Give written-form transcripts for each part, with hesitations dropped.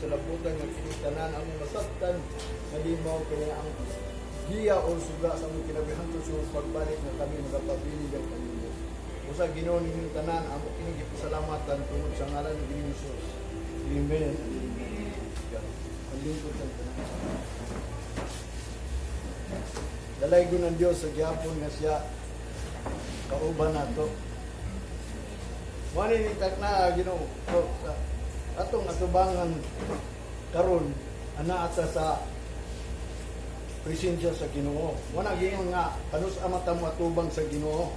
kalabutan nga kini tanan among masabtan nga di mao kini ang giya o suga sa among kinabuhi hangtod sa imong pagbalik nga kami magapabili diyan kanimo. Usa Ginoo ninyong tanan amo kini gipasalamatan tungod sa ngalan ni Ginoong Jesus. Amen. Amen. Ang lingkod sa tanan. Dalaygon ang Dios sa gihapon nga siya kauban nato. Mao ni takna, Ginoo, so, sa atong atubangan karon, ana ata sa presensya sa Ginoo. Wala giingon nga kanus amata mo atubang sa Ginoo.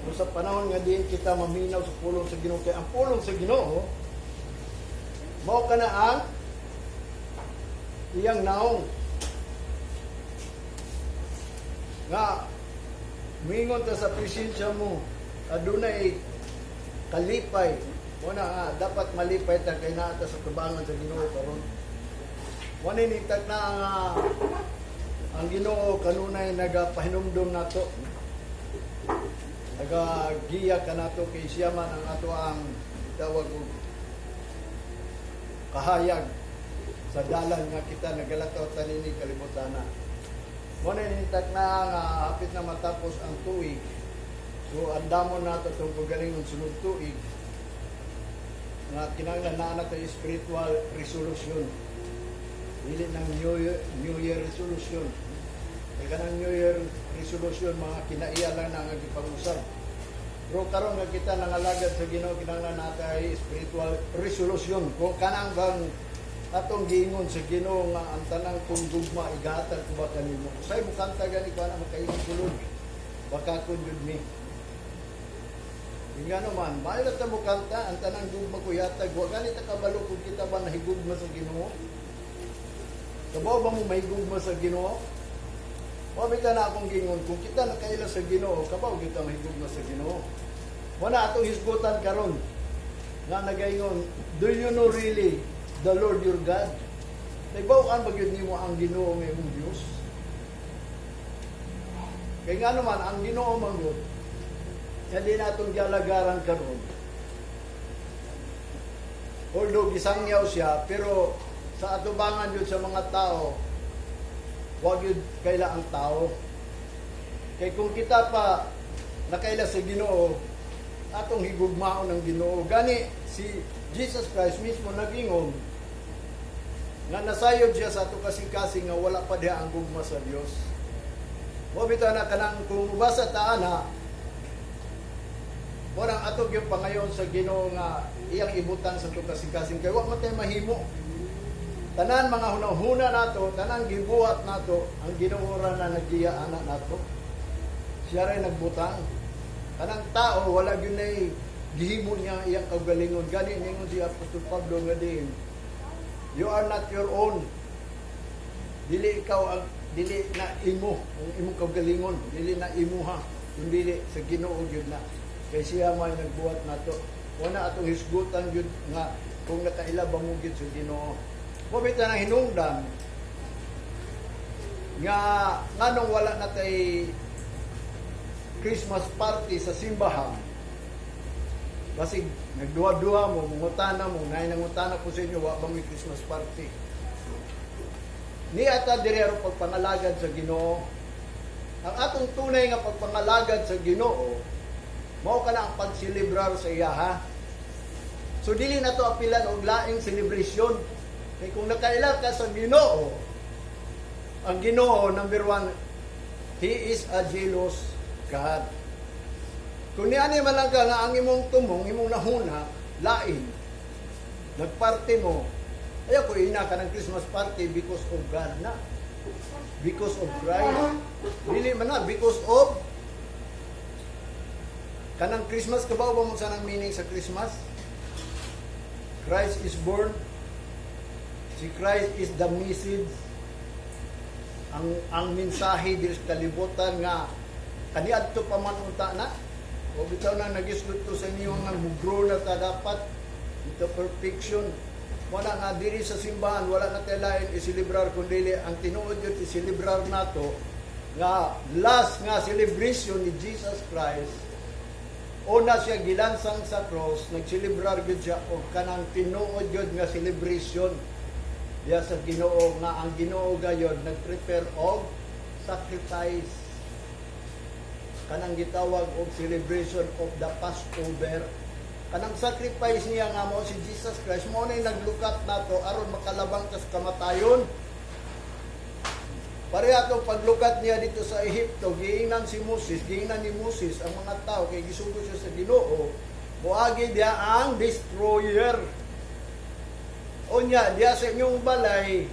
Kung sa panahon nga diin kita maminaw sa pulong sa Ginoo, kay ang pulong sa Ginoo mao kana ang iyang naong nga mingon ta sa presensya mo, adunay kalipay. Mao na nga dapat malipay ta kay naa ta sa tubangan sa Ginoo karon. Mao ni na nga ang Ginoo kanunay nagapahinumdom nato, nagagiya kanato, kay siya man ang ato ang tawag og kahayag sa dalan nga kita nagalakaw tanini kalibutana. Mao na ni na nga hapit na matapos ang tuig. So andamon nato itong kagalingon sunod tuig nga kinahanglan naa na tayo spiritual resolution. Dili ng New Year resolution. Kay kanang New Year resolution, mga kinaiya lang na ang gipangusab. Pero karon nga kita nangalagad sa Ginoo, kinahanglan naa tay spiritual resolution. Kung kanang bang atong giingon sa Ginoo nga ang tanang kong gugma igahatag ko ba kanimo. Usay mo kanta gani ko ana makaingon sulod. Baka kun jud mi. Nga naman, maayo ta mo kanta, ang tanang gugma ko yatag, wa gani ta kabalo kung kita ba nahigugma sa Ginoo. Kabaw ba mo mahigugma sa Ginoo? Wa bitaw na akong gingon, kung kita nakaila sa Ginoo, kabaw kita mahigugma sa Ginoo. Wala atong hisgutan karon nga nagaingon, "Do you know really the Lord your God?" Nahibaw-an ba gyud nimo ang Ginoo nga imong Dios? Kay nga naman ang Ginoo man gud nga di natong gialagaran karon. Although gisangyaw siya, pero sa atubangan yun sa mga tao, wag yun kaila ang tao. Kay kung kita pa nakaila sa Ginoo, atong higugmaon ng Ginoo. Gani si Jesus Christ mismo nagingon nga nasayod siya sa ato kasing-kasing nga wala pa diha ang gugma sa Dios. Wa bitaw na kanang kung mubasa ta ana, warang ato gyud pangayon sa Ginoo nga iyang ibutang sa ato kasing-kasing kay wa man tay mahimo. Tanan mga hunahuna nato, tanan gibuhat nato, ang Ginoo ra na nagiya ana nato. Siya ray nagbutang. Kanang tao wala gyud nay gihimo niya ang iyang kaugalingon. Gani ningon si Apostol Pablo nga din, "You are not your own." Dili ikaw ang dili na imo ang imong kaugalingon, dili na imuha, kundi sa Ginoo gyud na. Kay siya may nagbuhat nato. Wala atong hisgutan gyud nga kung nakaila ba mo gyud sa Ginoo. Wa bitaw nang hinungdan nga nganong wala na tay Christmas party sa simbahan. Basig nagduha-duha mo, mangutana mo, naay nangutana ko sa inyo, wa ba may Christmas party? Ni ata diri aron pagpangalagad sa Ginoo. Ang atong tunay nga pagpangalagad sa Ginoo, mao kana ang pagselebrar sa iya ha. So dili na to apilan og laing celebration. Kay kung nakaila ka sa Ginoo, ang Ginoo, number one, He is a jealous God. Kung niani man lang ka nga ang imong tumong, imong nahuna, lain, nagparty mo, ayaw ko ina ka ng Christmas party because of God na. Because of Christ. Dili man na, because of kanang Christmas, kabaw ba mo sa nang meaning sa Christmas? Christ is born. Si Christ is the message. Ang mensahe diri sa kalibutan nga kaniadto pa man unta na. O bitaw na nagisgot to sa inyo nga mugrow na ta dapat into perfection. Wala nga diri sa simbahan, wala na tay lain iselebrar kundi ang tinuod yun iselebrar nato nga last nga celebration ni Jesus Christ. Una siya gilansang sa cross, nagselebrar gyud siya og kanang tinuod gyud nga celebration diya sa Ginoo, nga ang Ginoo gayod nagprepare og sacrifice, kanang gitawag og celebration of the Passover. Kanang sacrifice niya nga mao si Jesus Christ, mao na naglukat nato aron makalabang ta sa kamatayon. Pareha atong paglukat niya dito sa Ehipto, giingnan si Moses, giingnan ni Moses ang mga tao kay gisugo siya sa Ginoo, moagi diya ang destroyer. Unya, diya sa inyong balay,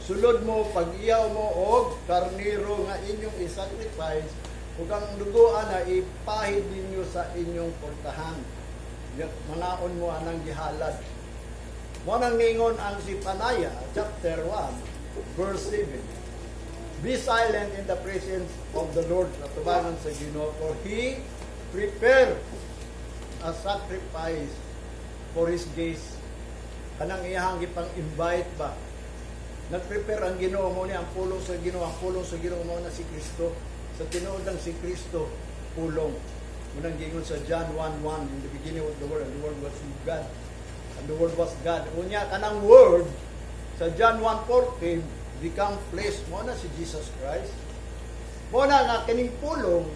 sulod mo, pag-iyaw mo og karniro nga inyong i-sacrifice, ug ang dugo ana ipahid ninyo sa inyong portahan. Mangaon mo anang gihalad. Mo nang ningon ang Zephaniah chapter 1 verse 7. "Be silent in the presence of the Lord," atubangan sa Ginoo, "for He prepare a sacrifice for His gaze." Kanang iyahang gipang invite ba? Nagprepare ang Ginoo mo ni ang pulong sa Ginoo, ang pulong sa Ginoo mo na si Kristo. Sa tinuod lang si Kristo pulong. Unang gingon sa John 1:1, "In the beginning of the Word, and the Word was with God, and the Word was God." Unya kanang Word sa John 1:14 become flesh, mo na si Jesus Christ. Mo na nga kining pulong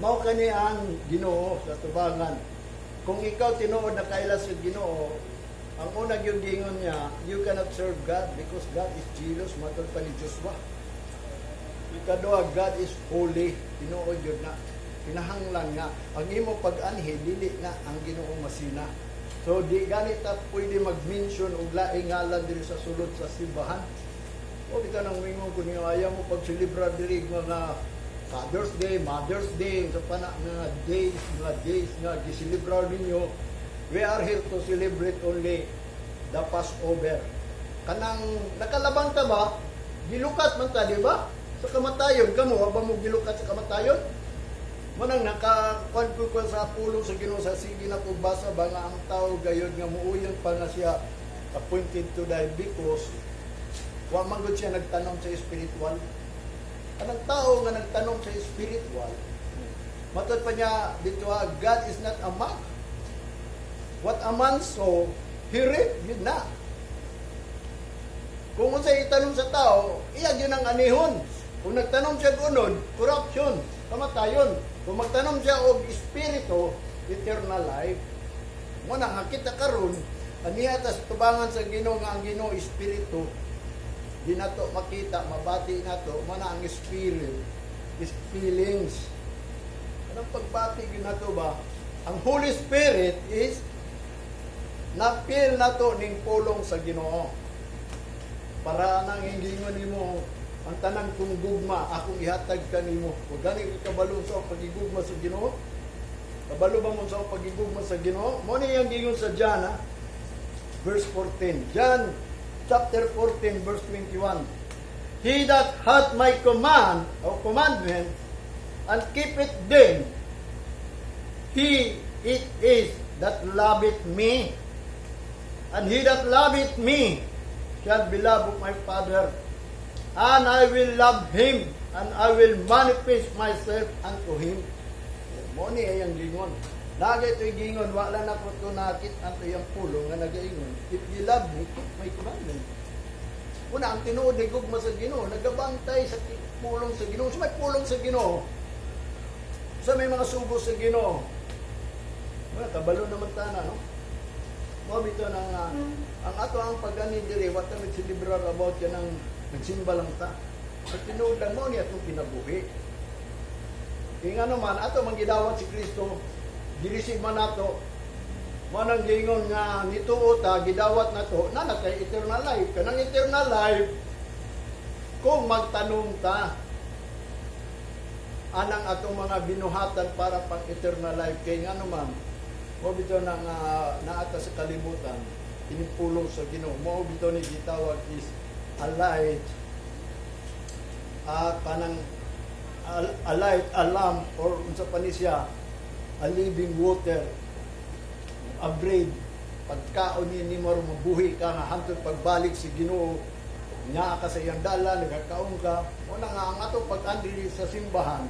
mao kani ang Ginoo sa tubangan. Kung ikaw tinuod na kaila sa Ginoo, ang una yung gingon niya, you cannot serve God because God is jealous, matod pa ni Joshua. Ikaduha, God is holy. Tinuod yun na. Kinahanglan nga ang imo pag-anhi dili na ang Ginoo masina. So di ganit ta pwede mag-mention og laing ngalan diri sa sulod sa simbahan. O bitaw nang mingon ko niyo, ayaw mo pagselebrar diri mga Father's Day, Mother's Day, sa pana mga days nga giselebrar ninyo. We are here to celebrate only the Passover. Kanang nakalabang ta ba? Gilukat man ta, di ba? Sa kamatayon, kamo, wa ba mo gilukat sa kamatayon? Manang naka kuan ko ko sa pulong sa Ginoo sa sige na kog basa ba nga ang tao gayod nga muuyon pa nga siya appointed to die because wa man gud siya nagtanom sa spiritual. Anang tao nga nagtanom sa spiritual, matod pa niya dito ha, God is not a mock. What a man sow, he reap, yun na. Kung unsay itanom sa tao, iya yun ang anihon. Kung nagtanom siya og unod, corruption, kamatayon. Kung magtanom siya og espiritu, eternal life. Mo na nga kita karon, aniya ta sa tubangan sa Ginoo nga ang Ginoo espiritu, di nato makita, mabati nato, mo na ang spirit is feelings. Anong pagbati gyud nato ba? Ang Holy Spirit is na-feel nato ning pulong sa Ginoo. Para nang ingingon nimo, ang tanan kong gugma akong ihatag kanimo. Wa gani ka kabalo sa pagigugma sa Ginoo? Kabalo ba mo sa pagigugma sa Ginoo? Mo ni ang gingon sa John ha? Verse 14. John chapter 14 verse 21. "He that hath my command or commandment and keepeth them, he it is that loveth me. And he that loveth me shall be loved of my Father. And I will love him, and I will manifest myself unto him." Mo ni ay ang gingon. Lagi ito'y gingon, wala na ko ito nakit-an to yung pulong nga nagaingon. "If ye love me, keep my commandment." Una, ang tinuod ni gugma sa Ginoo, nagabantay sa pulong sa Ginoo. Sa may pulong sa Ginoo, sa may mga sugo sa Ginoo. Wala, kabalo naman tana, no? Mao bitaw na nga, ang ato ang pag-ani diri, wa ta nagselebrar about yan ang nagsimba lang ta. Sa tinuod lang mo ni atong kinabuhi. Kaya nga naman, ato man gidawat si Kristo, gireceive man nato, mo nang gingon nga nituo ta, gidawat nato, na na kay eternal life. Kanang eternal life, kung magtanom ta, anang atong mga binuhatan para pang eternal life. Kay nga naman, mo bitaw na nga naata sa kalibutan, pinipulong sa Ginoo. Mo bitaw ni gitawag is a light, kanang a light, a lamp, or unsa pa ni siya, a living water, a bread, pagkaon ni nimo aron mabuhi ka nga hantod pagbalik si Ginoo, nya ka sa iyang dala, nagakaon ka. Una nga ang ato pag-andri sa simbahan,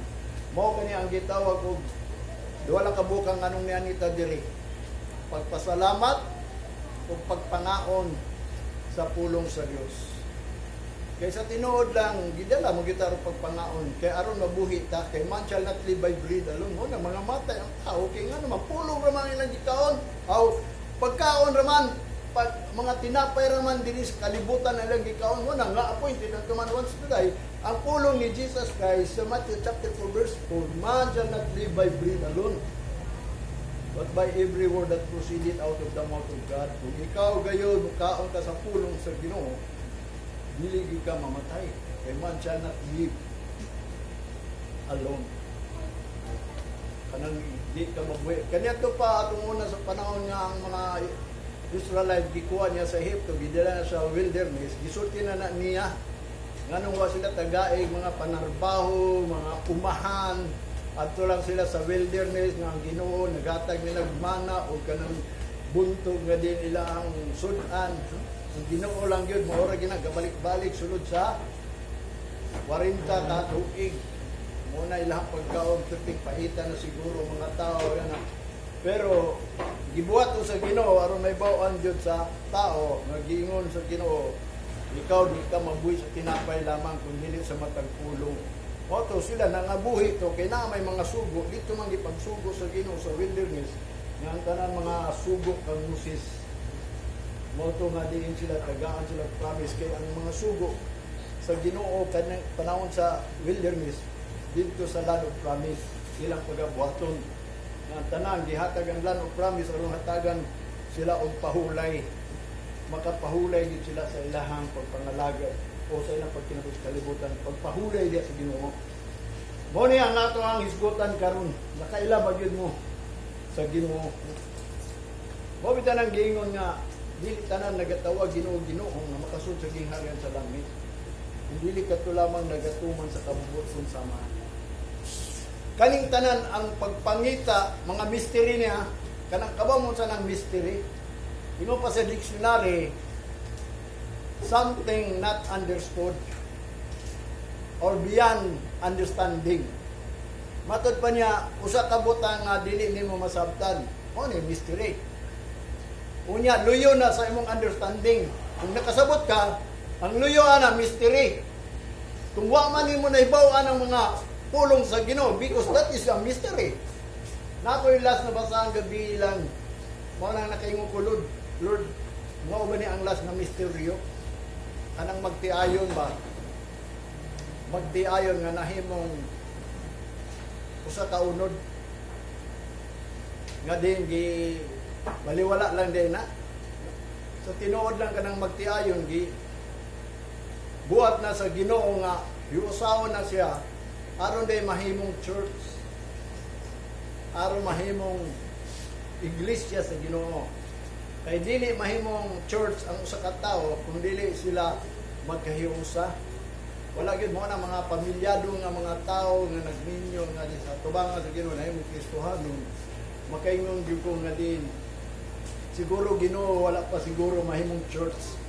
mao kani ang gitawag og Duha lang kabuok ang anong ni Anita diri. Pagpasalamat o pagpangaon sa pulong sa Dios. Kay sa tinuod lang, gidala mo gyud aron pagpangaon. Kay aron mabuhi ta, kay man shall not live by bread alone. Mo na mga matay ang tao kay nga naman pulong ra man ilang gikaon. Aw pagkaon ra man pag mga tinapay ra man dinhi sa kalibutan ilang gikaon. Mo na nga appointed unto man once to die. Ang pulong ni Jesus Christ sa Matthew chapter 4 verse 4, "Man shall not live by bread alone, but by every word that proceeded out of the mouth of God." Kung ikaw gayon, mukaon ka sa pulong sa Ginoo, dili gyud ka mamatay. Kay man shall not live alone. Kanang di ka mabuhi. Kanya to pa atong una sa panahon nga ang mga Israelite gikuha niya sa Ehipto, gidala na sa wilderness, gisulti na na niya nganong wa sila tagaig mga panarbaho, mga umahan, adto lang sila sa wilderness nga ang Ginoo naghatag nila og mana o kanang buntog nga din ila ang sud-an. Ang Ginoo lang gyud mao ra ginagabalik-balik sulod sa 40 ka tuig. Mo na ilang pagkaon, tuig paita na siguro mga tao yan na. Pero gibuhat to sa Ginoo aron may bawaan gyud sa tao nga giingon sa Ginoo, ikaw di ka mabuhi sa tinapay lamang kun dili sa matag pulong. Oto sila nangabuhi to kay naa may mga sugo dito man gipagsugo sa Ginoo sa wilderness nga ang tanan mga sugo kang Moses. Mao to nga diin sila tagaan sila promise kay ang mga sugo sa Ginoo kanang panahon sa wilderness didto sa land of promise ilang pagabuhaton nga ang tanan gihatag ang land of promise aron hatagan sila og pahulay, makapahulay gid sila sa ilahang pagpangalagad o sa ilang pagkinabuhi sa kalibutan, pagpahulay diya sa Ginoo. Mao ni ang ato ang hisgutan karon, nakaila ba gyud mo sa Ginoo? Mao bitaw nang giingon nga dili tanan nagatawag "Ginoo, Ginoo" nga makasud sa gingharian sa langit. Kung dili kadto lamang nagatuman sa kabubut-on sa Amahan. Kaning tanan ang pagpangita, mga mystery niya, kanang kabaw mo sa nang mystery. Ingon pa sa dictionary, something not understood or beyond understanding. Matod pa niya, usa ka butang nga dili nimo masabtan. Mao ni mystery. Unya, luyo na sa imong understanding. Kung nakasabot ka, ang luyo ana mystery. Kung wa man nimo nahibaw-an ang mga pulong sa Ginoo, because that is a mystery. Nako yung last na basahan gabi lang. Mao nang nakaingon ko, "Lord, Lord, mao ba ni ang last na misteryo?" Kanang magtiayon ba? Magtiayon nga nahimong usa ka unod nga din gi baliwala lang din na. Sa tinuod lang kanang magtiayon gi buhat na sa Ginoo nga hiusawon na siya aron day mahimong church, aron mahimong iglesia sa Ginoo, kay dili mahimong church ang usa ka tawo kung dili sila magkahiusa. Wala gyud mo na mga pamilyado nga mga tao nga nagminyo nga di sa tubangan sa Ginoo nahimong Kristohanon. Makaingon gyud ko nga din siguro Ginoo wala pa siguro mahimong church.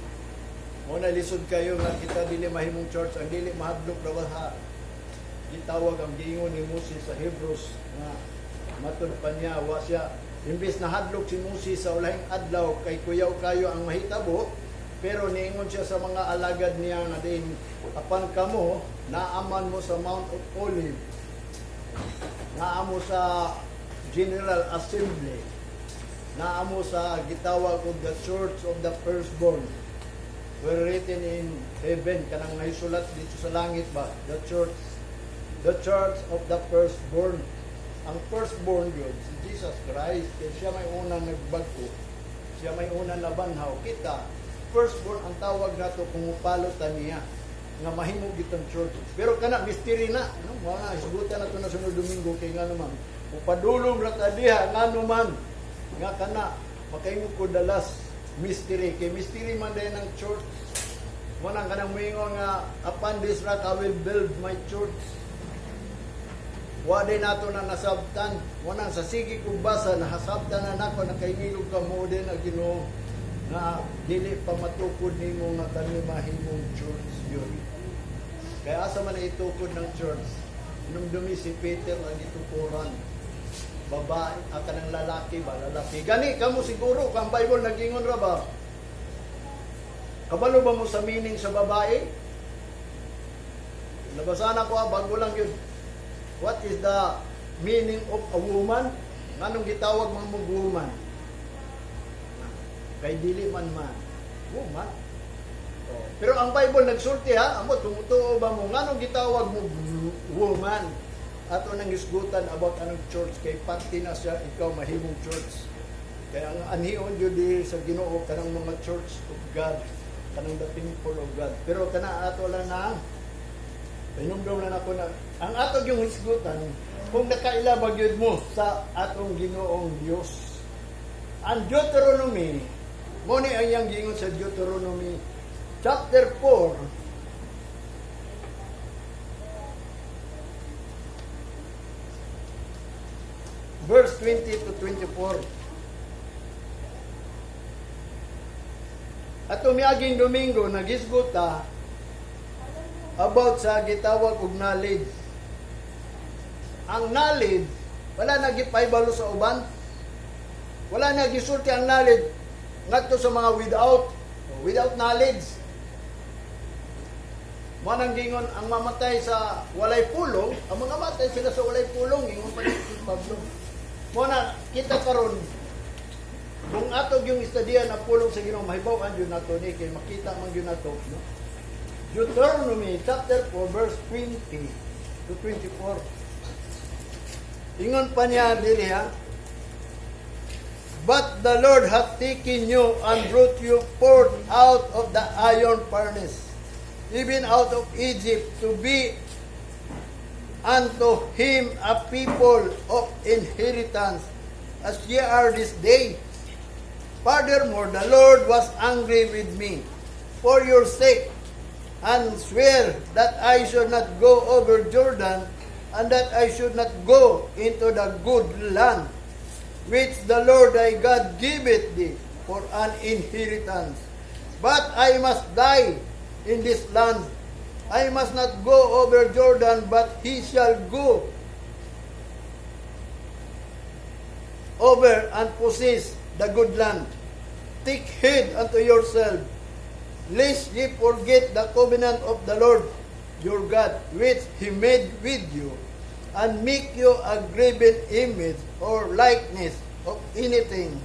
Mo na lisod kayo nga kita dili mahimong church ang dili mahadlok ra ba sa gitawag ang giingon ni Moses sa Hebrews nga matud pa niya wa siya imbes na hadlok si Moses sa ulahing adlaw kay kuyaw kayo ang mahitabo, pero niingon siya sa mga alagad niya nga din apan kamo naaman mo sa Mount of Olive, naa mo sa General Assembly, naa mo sa gitawag og the Church of the Firstborn were written in heaven, kanang nahisulat dito sa langit ba, the church of the firstborn. Ang firstborn yun si Jesus Christ kay siya may unang nagbagko, siya may unang nabanhaw. Kita firstborn ang tawag nato kung mupalo ta niya nga mahimo gitong church. Pero kana mystery na, no? Mga hisgutan nato na sunod Domingo kay nga naman upadulong ra ta diha, ngano man nga kana makaingon ko dalas mystery kay mystery man din ang church. Mo nang kanang moingon nga, "Upon this rock I will build my church." Wa din nato na nasabtan. Mo nang sa sige kong basa nahasabtan na nako, nakaingilog ka mo din ang Ginoo nga dili pa matukod nimo nga kami mahimong church yun. Kaya asa man na itukod ng church? Nung dumi si Peter ang gitukuran. Babae, ah, kanang lalaki ba, lalaki. Gani kamo siguro kang Bible nagingon ra ba? Kabalo ba mo sa meaning sa babae? Nabasahan ako ah, bago lang yun. What is the meaning of a woman? Nganong gitawag man mo woman? Kay dili man man. Woman. Oh. Pero ang Bible nagsulti ha, amo tumutuo ba mo nganong gitawag mo woman? Ato nang isgutan about anong church kay party na siya ikaw mahimong church. Kaya ang anhion jud di sa Ginoo kanang mga church of God, kanang the people of God. Pero kana ato lang na Hinumdum lang ako na ang ato yung hisgutan kung nakaila ba gyud mo sa atong Ginoong Dios. Ang Deuteronomy, mo ni ang iyang giingon sa Deuteronomy chapter 4, verse 20 to 24. At umiaging Domingo, nagisguta about sa gitawag og knowledge. Ang knowledge, wala na gipahibalo sa uban. Wala na gisulti ang knowledge ngadto sa mga without knowledge. Mo nang gingon ang mamatay sa walay pulong, ang mga matay sila sa walay pulong, ingon pa ni Pablo. Mo na kita karon kung ato yung istadiyan na pulong sa Ginoo, mahibaw-an jud nato ni kay makita man jud nato, no? Deuteronomy chapter 4 verse 20 to 24. Ingon pa niya dili ha. "But the Lord hath taken you and brought you forth out of the iron furnace, even out of Egypt, to be unto him a people of inheritance, as ye are this day. Furthermore, the Lord was angry with me for your sake, and swear that I should not go over Jordan, and that I should not go into the good land, which the Lord thy God giveth thee for an inheritance. But I must die in this land. I must not go over Jordan, but he shall go over and possess the good land. Take heed unto yourself, lest ye forget the covenant of the Lord your God, which he made with you, and make you a graven image or likeness of anything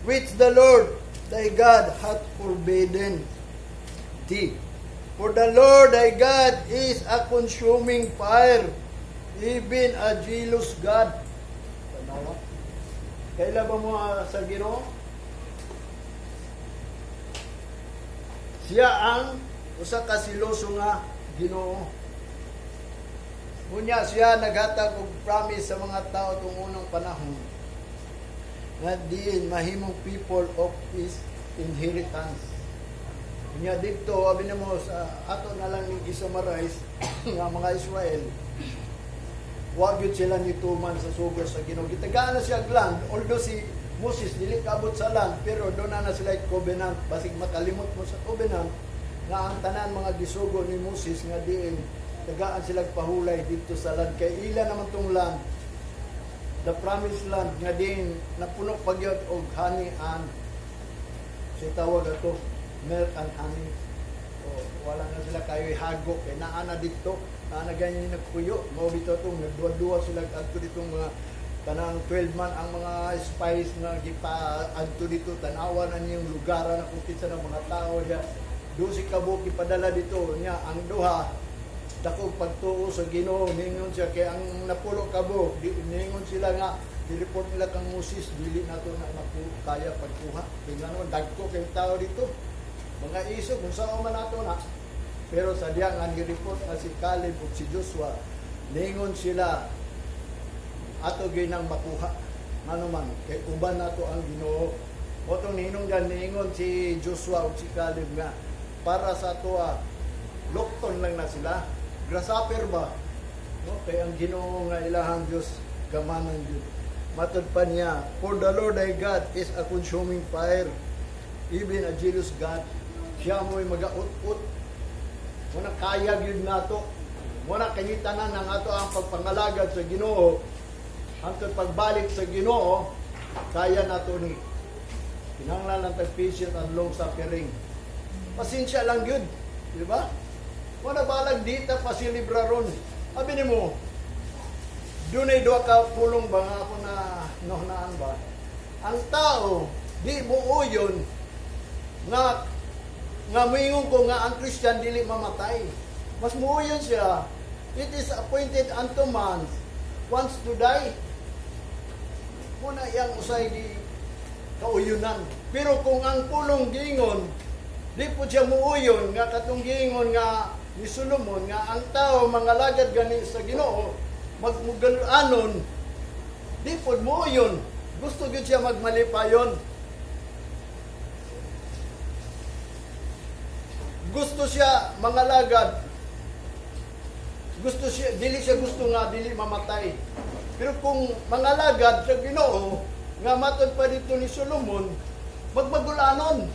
which the Lord thy God hath forbidden thee. For the Lord thy God is a consuming fire, even a jealous God." Tanawa. Kaila ba mo ah, sa Ginoo? Siya ang usa ka siloso nga Ginoo. Unya siya naghatag og promise sa mga tao tong unang panahon nga diin mahimong people of his inheritance. Unya didto abi namo sa ato na lang ning i-summarize nga mga Israel, wa gyud sila nituman sa sugo sa Ginoo. Gitagaan na siya og land, although si Moses dili kaabot sa land, pero doon na na sila covenant. Basig makalimot mo sa covenant nga ang tanan mga gisugo ni Moses nga diin tagaan sila pahulay dito sa land kay ila naman tong land, the promised land, nga diin napuno pa gyud og honey and si tawag ato milk and honey. O, wala na sila kayo hago kay naa na dito, naa na ganyan nagpuyo. Mao bitaw tong nagduwa-duwa sila adto ditong mga kanang 12 man ang mga spies nga gipa adto dito, tan-awan na niyong lugar na kung kinsa ng mga tao diya. 12 ka buok ipadala dito niya. Ang duha dako pagtuo sa Ginoo, ningon siya kay ang napulo ka buok di, ningon sila nga di-report nila kang Moses, dili nato na maku, kaya pagkuha kay ngano dagko kay tao dito, mga iso kung saan man nato na. Pero sa diya nga ni-report nga si Caleb ug si Joshua, ningon sila, ato gyud nang makuha, ngano man kay uban nato ang Ginoo. Motong ninong ningon si Joshua ug si Caleb nga para sa atoa lukton lang na sila, grasshopper ba, no? Kay ang Ginoo nga ilahang Dios gamanan jud. Matod pa niya, "For the Lord thy God is a consuming fire, even a jealous God." Siya mo'y magaut-ut. Muna kaya gyud nato. Muna kay tanan ang ato ang pagpangalagad sa Ginoo. Hangtod pagbalik sa Ginoo, kaya nato ni. Kinahanglan lang tag patient and long suffering. Pasensya lang yun. Di ba? Wala balag di ta pasilibra ron. Abi nimo, dunay duha ka pulong ba nga ako na nohnaan ba? Ang tao, di muuyon nga nga moingon ko nga ang Christian dili mamatay. Mas muuyon siya, it is appointed unto man once to die. Muna iyang usay di kauyunan. Pero kung ang pulong giingon, di po siya muuyon nga katong giingon nga ni Solomon nga ang tao mga lagad gani sa Ginoo magmugalanon, di po muuyon. Gusto gyud siya magmalipayon. Gusto siya mga lagad. Gusto siya, dili siya gusto nga dili mamatay. Pero kung mga lagad sa Ginoo nga matod pa dito ni Solomon, magbagulanon.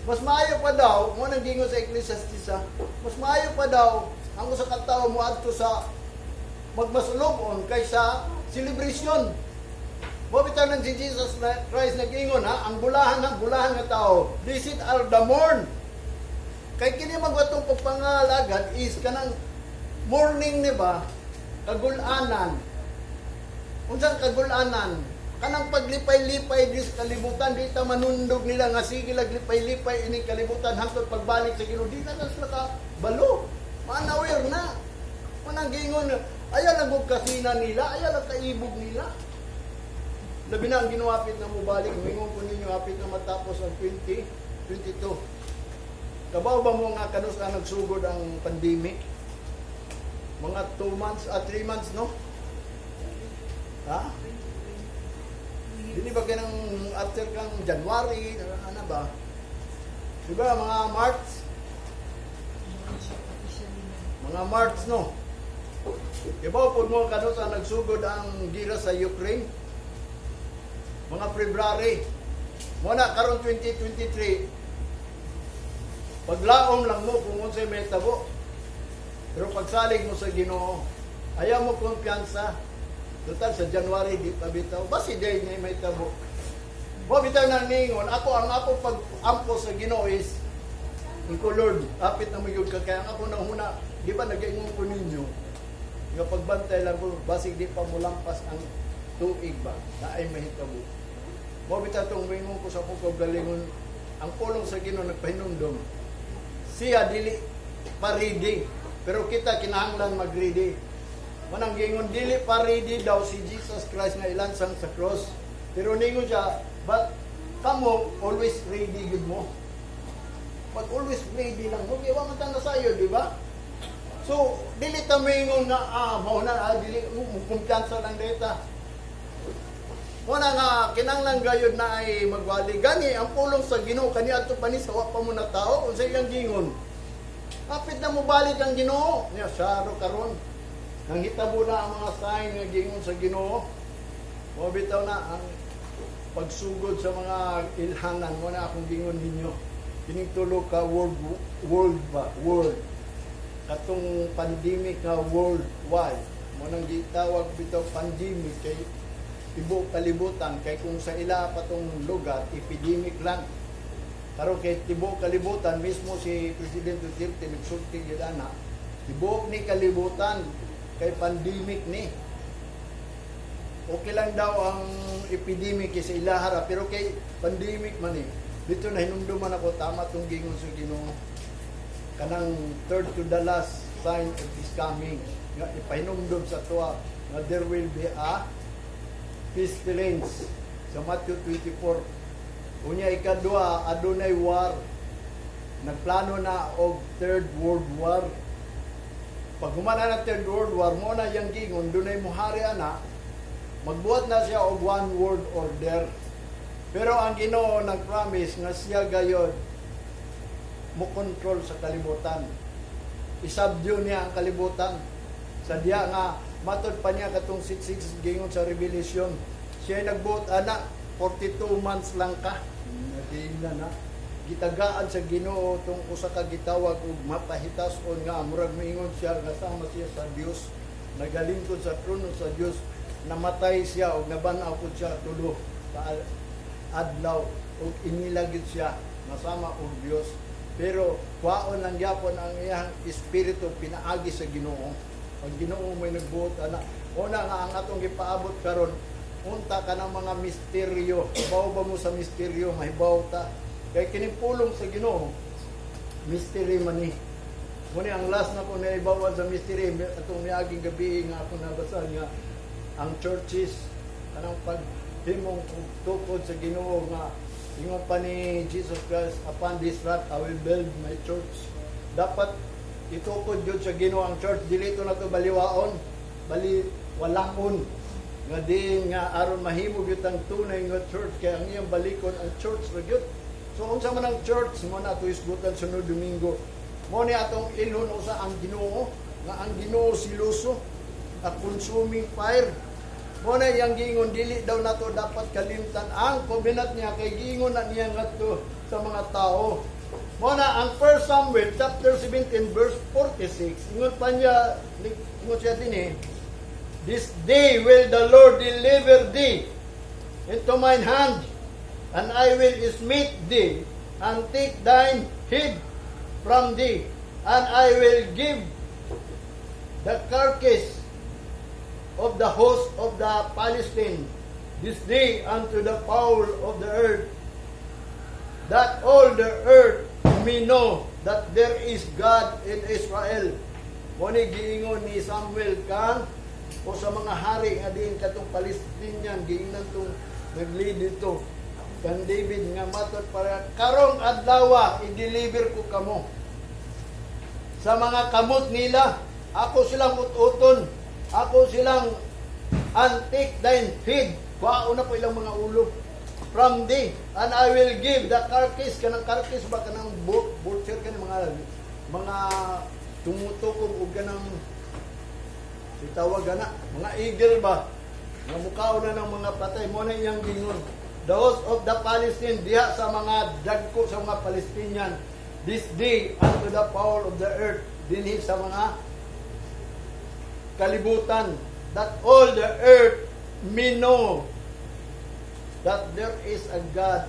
Mas maayo pa daw, mo nang gingon sa Ecclesiastes ha, mas maayo pa daw ang usa ka tawo moadto sa magmasulubon kaysa celebration. Mo bitaw nang si Jesus Christ nag-ingon ha, ang bulahan ng bulahan nga tao, blessed are the mourn. Kay kini magwatong pagpangalagad is kanang mourning, ni ba? Kagulanan. Unsang kagulanan? Kanang paglipay-lipay di sa kalibutan, di ta manundog nila nga sige lag lipay-lipay ini kalibutan hangtod pagbalik sa Ginoo, di na na sila ka balo. Manawir na. Manang gingon, ayaw lang og kasina nila, ayaw lang kaibog nila. Labi na ang ginuhapit na mubalik, mingon ko ninyo hapit na matapos ang 2022. Kabaw ba mo nga kanus ang nagsugod ang pandemic? Mga 2 months, 3 months, no? Ha? Dili ba kanang after kang January, ano ba? Di ba mga March? Mga March, no? Di ba po mo kanus ang nagsugod ang gira sa Ukraine? Mga February. Muna karon 2023, paglaom lang mo kung unsay may tabo. Pero pagsalig mo sa Ginoo, ayaw mo kumpiyansa. Total sa January di pa bitaw. Basi day niya may tabo. Mo bitaw na ningon, ako ang ako pag-ampo sa Ginoo is ko Lord, apit na mo yun ka kaya ang ako nang huna, di ba nagaingon ko ninyo nga pagbantay lang ko basig di pa mulampas ang tuig ba na ay mahitabo. Mo bitaw tong moingon ko sa akong kaugalingon, ang pulong sa Ginoo nagpahinumdom. Siya dili pa ready, pero kita kinahanglan mag-ready. Manang gingon dili pa ready daw si Jesus Christ nga ilansang sa cross. Pero ningon siya, but kamo always ready gud mo. Pag always ready lang mo, kaya man ta nasayo, di ba? So, dili ta moingon nga mao na dili mo kumpiyansa lang data. Muna nga kinahanglan gayud na ay magwali gani ang pulong sa Ginoo kaniadto pa ni sa wa pa mo na tao unsa iyang gingon. Hapit na mobalik ang Ginoo. Nya saro karon. Nanghitabo na ang mga sign nga gingon sa Ginoo. Mo bitaw na ang pagsugod sa mga ilhanan mo na akong gingon ninyo. Kining tulo ka world world ba world katong pandemic nga worldwide mo nang gitawag bitaw pandemic kay tibuok kalibutan, kay kung sa ila pa tong lugar epidemic lang, karon kay tibuok kalibutan. Mismo si President Duterte nagsulti gyud ana, tibuok ni kalibutan kay pandemic ni. Okay lang daw ang epidemic kay sa ilahara, pero kay pandemic man eh. Dito na hinumduman ako, tama tong gingon sa Ginoo, kanang third to the last sign of his coming nga ipahinumdum sa tuwa nga there will be a pestilence sa Matthew 24. Unya ikadua, adunay war. Nagplano na og Third World War. Pag humana ng Third World War mo na yang gingon dunay muhari ana, magbuhat na siya og one world order. Pero ang Ginoo nag-promise nga siya gayod mo control sa kalibutan. I-subdue niya ang kalibutan. Sa diya nga matod pa niya katong 66 gingon sa Revelation. Siya nagbuot ana 42 months lang ka. Naging na na. Gitagaan sa Ginoo tong usa ka gitawag og mapahitason nga murag moingon siya nga sama siya sa Dios. Nagalingkod sa trono sa Dios. Namatay siya og naban-aw pud siya tulo ka adlaw ug inilagid siya masama og Dios. Pero kwaon lang gyapon ang iyang espiritu pinaagi sa Ginoo. Ang Ginoo may nagbuot ana. Una nga ang atong gipaabot karon unta kanang mga misteryo. Hibaw ba mo sa misteryo? Mahibaw ta. Kay kining pulong sa Ginoo, mystery man ni. Muni ang last na ko naibawan sa mystery atong miaging gabi nga ako nabasa nga ang churches kanang paghimong og tukod sa Ginoo nga ingon pa ni Jesus Christ, "Upon this rock I will build my church." Dapat itukod jud sa Ginoo ang church, dili to nato baliwaon, bali walaon nga din nga aron mahimo gyud ang tunay nga church kay ang iyang balikon ang church ra gyud. So unsa man ang church mo na ato isgutan sunod Domingo. Mo ni atong ilhon usa ang Ginoo nga ang Ginoo siluso, a consuming fire. Mo na iyang giingon, dili daw nato dapat kalimtan ang covenant niya kay giingon na niya ngadto sa mga tao. Mo na ang 1 Samuel chapter 17 verse 46, ingon pa niya, ingon siya dinhi, "This day will the Lord deliver thee into mine hand, and I will smite thee, and take thine head from thee, and I will give the carcass of the host of the Philistine this day unto the fowl of the earth, that all the earth may know that there is God in Israel." Mo ni giingon ni Samuel kang o sa mga hari nga diin katong Palestinian, giingnan tong nag-lead dito kan David nga matod para karong adlaw i-deliver ko kamo sa mga kamot nila. Ako silang ut-uton, ako silang, and take thine head, kuhaon na po ilang mga ulo, from thee, and I will give the carcass, kanang carcass ba, kanang butcher, kanang mga tumutukob og kanang si tawag ana mga eagle ba nga mukhaon na ng mga patay. Mo na iyang gingon, the host of the Palestine, diha sa mga dagko sa mga Palestinian, this day unto the fowl of the earth, dinhi sa mga kalibutan, that all the earth may know that there is a God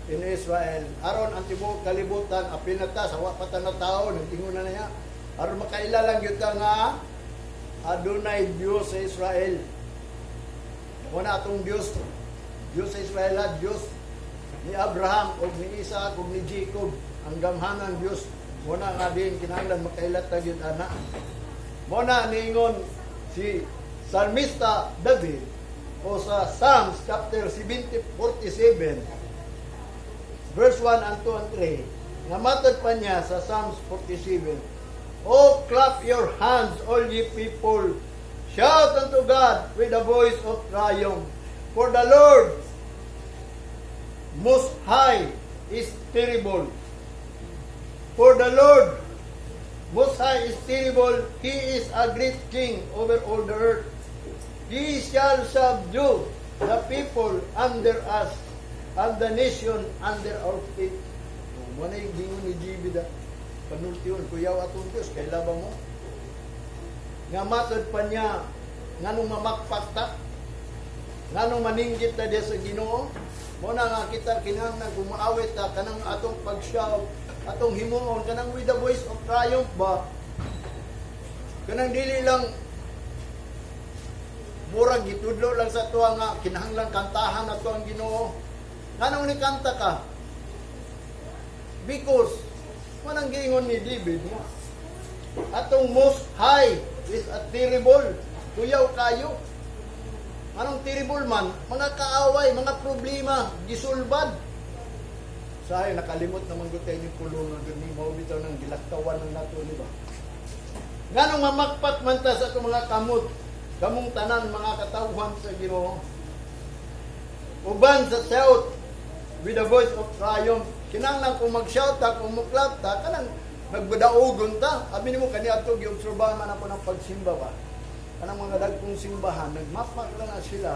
in Israel. Aron ang tibuok kalibutan, apil na ta sa wa pa ta na tao, nag-ingon na niya. Aron makaila lang gyud ta nga adunay Dios sa Israel. Muna atong Dios, Dios sa Israel, ha, Dios ni Abraham ug ni Isaac ug ni Jacob, ang gamhanan Dios. Muna nga din kinahanglan makaila ta gyud ana. Muna niingon si Salmista David o sa Psalms chapter 70, 47 verse 1 and 2 and 3, nga matod pa niya sa Psalms 47, "Oh, clap your hands, all ye people. Shout unto God with a voice of triumph. For the Lord Most High is terrible. For the Lord Most High is terrible. He is a great king over all the earth. He shall subdue the people under us and the nation under our feet." Oh, mo na yung gingon ni GB da. Panultiyon, kuyaw atong Diyos, kay labang mo. Nga matod pa niya, nganong mamakpak ta, nganong maninggit ta diya sa Ginoo, mo na nga kita kinahanglan kung maawit ta kanang atong pag-shout, atong himuon kanang with the voice of triumph ba. Kanang dili lang murag gitudlo lang sa tuwa nga kinahanglan kantahan nato ang Ginoo. Nganong ni kanta ka? Because manang giingon ni David nga atong Most High is a terrible. Kuyaw kayo. Anong terrible man? Mga kaaway, mga problema, gisulbad. Sayo, nakalimot naman ko tayo yung pulungan gud ni mao bitaw nang gilaktawan ng nato ni ba. Nganong mamakpak man ta sa atong mga kamot, kamong tanan mga katawhan sa Ginoo. Uban sa shout with the voice of triumph. Kinahanglan kung mag-shout ta, kung muklap ta, kanang nagbadaogon ta. Abi nimo kaniadto giobserbahan man ako ng pagsimba ba. Kanang mga dagkong simbahan, nagmapak lang na sila.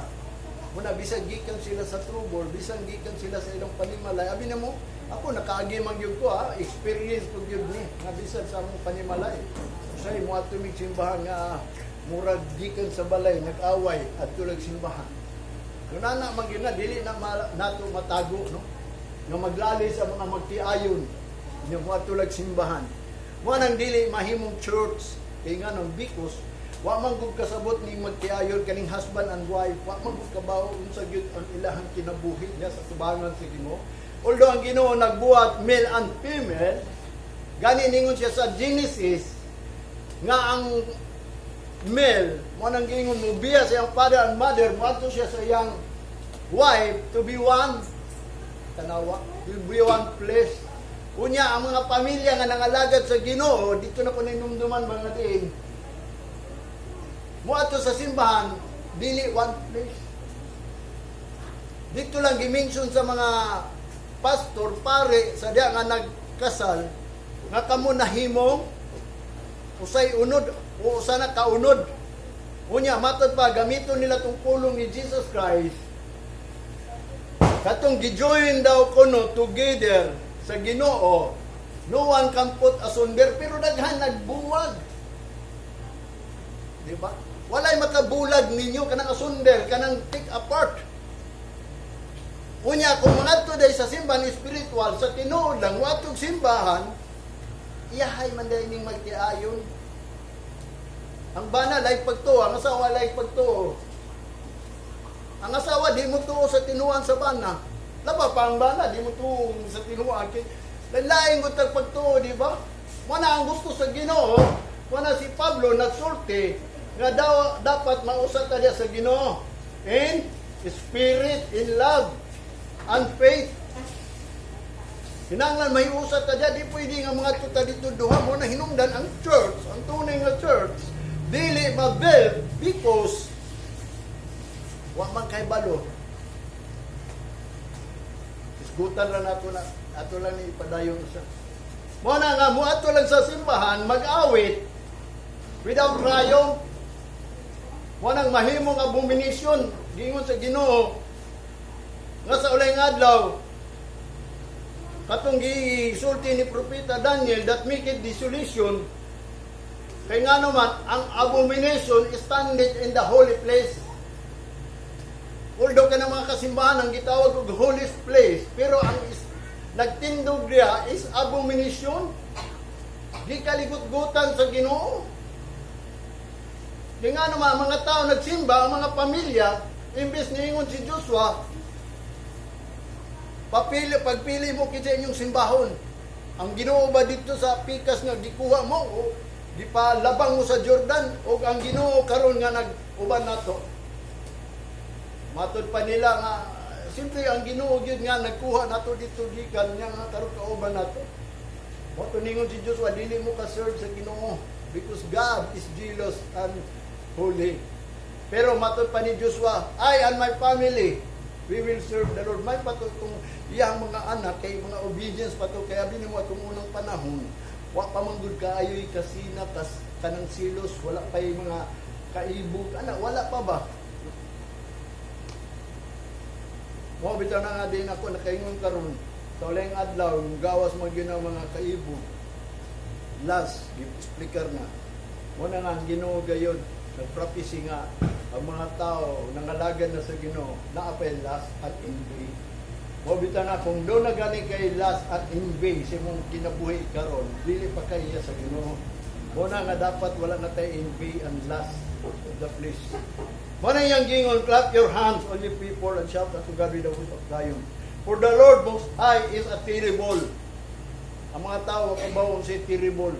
Muna bisan gikan sila sa trouble, bisan gikan sila sa ilang panimalay. Abi nimo, ako nakaagi man gyud ko ha, experience ko gyud ni nga bisan sa among panimalay. Usay mo ato mig simbahan nga Murag gikan sa balay nag-away at tulag simbahan. Kung ana man gyud na, dili na nato matago, no, nga maglali sa mga magtiayon nya moadto lag simbahan. Mo nang dili mahimong church kay nganong? Because wa man gud kasabot ni magtiayon, kaning husband and wife, wa man gud kabawo unsa gyud ang ilahang kinabuhi niya sa tubangan sa Ginoo. Although ang Ginoo nagbuhat male and female, gani ningon siya sa Genesis nga ang male mo nang giingon mo biya sa iyang father and mother, moadto siya sa iyang wife to be one, tanawa, to be one flesh. Unya ang mga pamilya nga nangalagad sa Ginoo dito na ko ninumduman, mga tiin, moadto sa simbahan, dili one flesh. Dito lang gimension sa mga pastor, pare sa diya nga nagkasal nga kamo nahimong usay unod o usa na kaunod. Unya matod pa, gamiton nila tong pulong ni Jesus Christ, katong gi-join daw kuno together sa Ginoo, no one can put asunder, pero daghan nagbuwag, di ba? Walay makabulag ninyo kanang asunder, kanang take apart. Unya kung mangadto day sa simbahan spiritual, sa tinuod lang watog simbahan, iyahay man day ning magtiayon. Ang bana like pagtuo, ang asawa like pagtuo. Ang asawa di mo tuo sa tinuan sa bana. Laba pa ang bana di mo tuo sa tinuan kay lain gud tag pagtuo, di ba? Mana ang gusto sa Ginoo, wala si Pablo nagsulti nga daw dapat mausa ta diya sa Ginoo in spirit, in love and faith. Kinahanglan may usa ta diya, di pwede nga mga tuta dito duha mo na hinungdan ang church, ang tunay nga church, dili ma-build because wa man kay balo. Isgutan lang nato na ato lang ni ipadayon isa. Mo na nga moadto lang sa simbahan mag-awit without triumph. Mo nang mahimong abomination, giingon sa Ginoo nga sa ulay nga adlaw, katong gisulti ni Propeta Daniel that make it desolation, kay nga naman ang abomination standeth in the holy place. Although kanang mga kasimbahan ang gitawag og holy place, pero ang nagtindog diha is abomination, gikaligot-gutan sa Ginoo. Kaya nga naman, ang mga tao nagsimba, ang mga pamilya, imbes niingon si Joshua, "Papili, pagpili mo kinsa inyong simbahon. Ang Ginoo ba dito sa pikas nga gikuha mo o gipalabang mo sa Jordan o ang Ginoo karon nga nag-uban nato?" Matod pa nila nga simple ang Ginoo gyud nga nagkuha nato dito gikan niya nga karon kauban nato. Mo ningon si Joshua, "Dili mo ka serve sa Ginoo because God is jealous and holy." Pero matod pa ni Joshua, "I and my family, we will serve the Lord." May pato itong iyang mga anak kay mga obedience pa to, kaya abi nimo atong unang panahon, wa pa man gud kaayoy kasina kas kanang silos, wala pa yung mga kaibog ana, wala pa ba? Mo bitaw na nga din ako nakaingon karon sa uling adlaw, gawas mo gyud ang mga kaibog, last speaker na mo na nga ang Ginoo gayod nagprophecy nga ang mga tao nangalagad na sa Ginoo naa pay lust and envy. Mo bitaw na kung do na gani kay lust and envy sa imong kinabuhi karon, dili pa kay iya sa Ginoo. Mo na nga dapat wala na tay envy and lust of the flesh. Mo na iyang gingon, "Clap your hands, all you people, and shout unto God with the voice of triumph. For the Lord Most High is a terrible." Ang mga tao kabaw unsay terrible.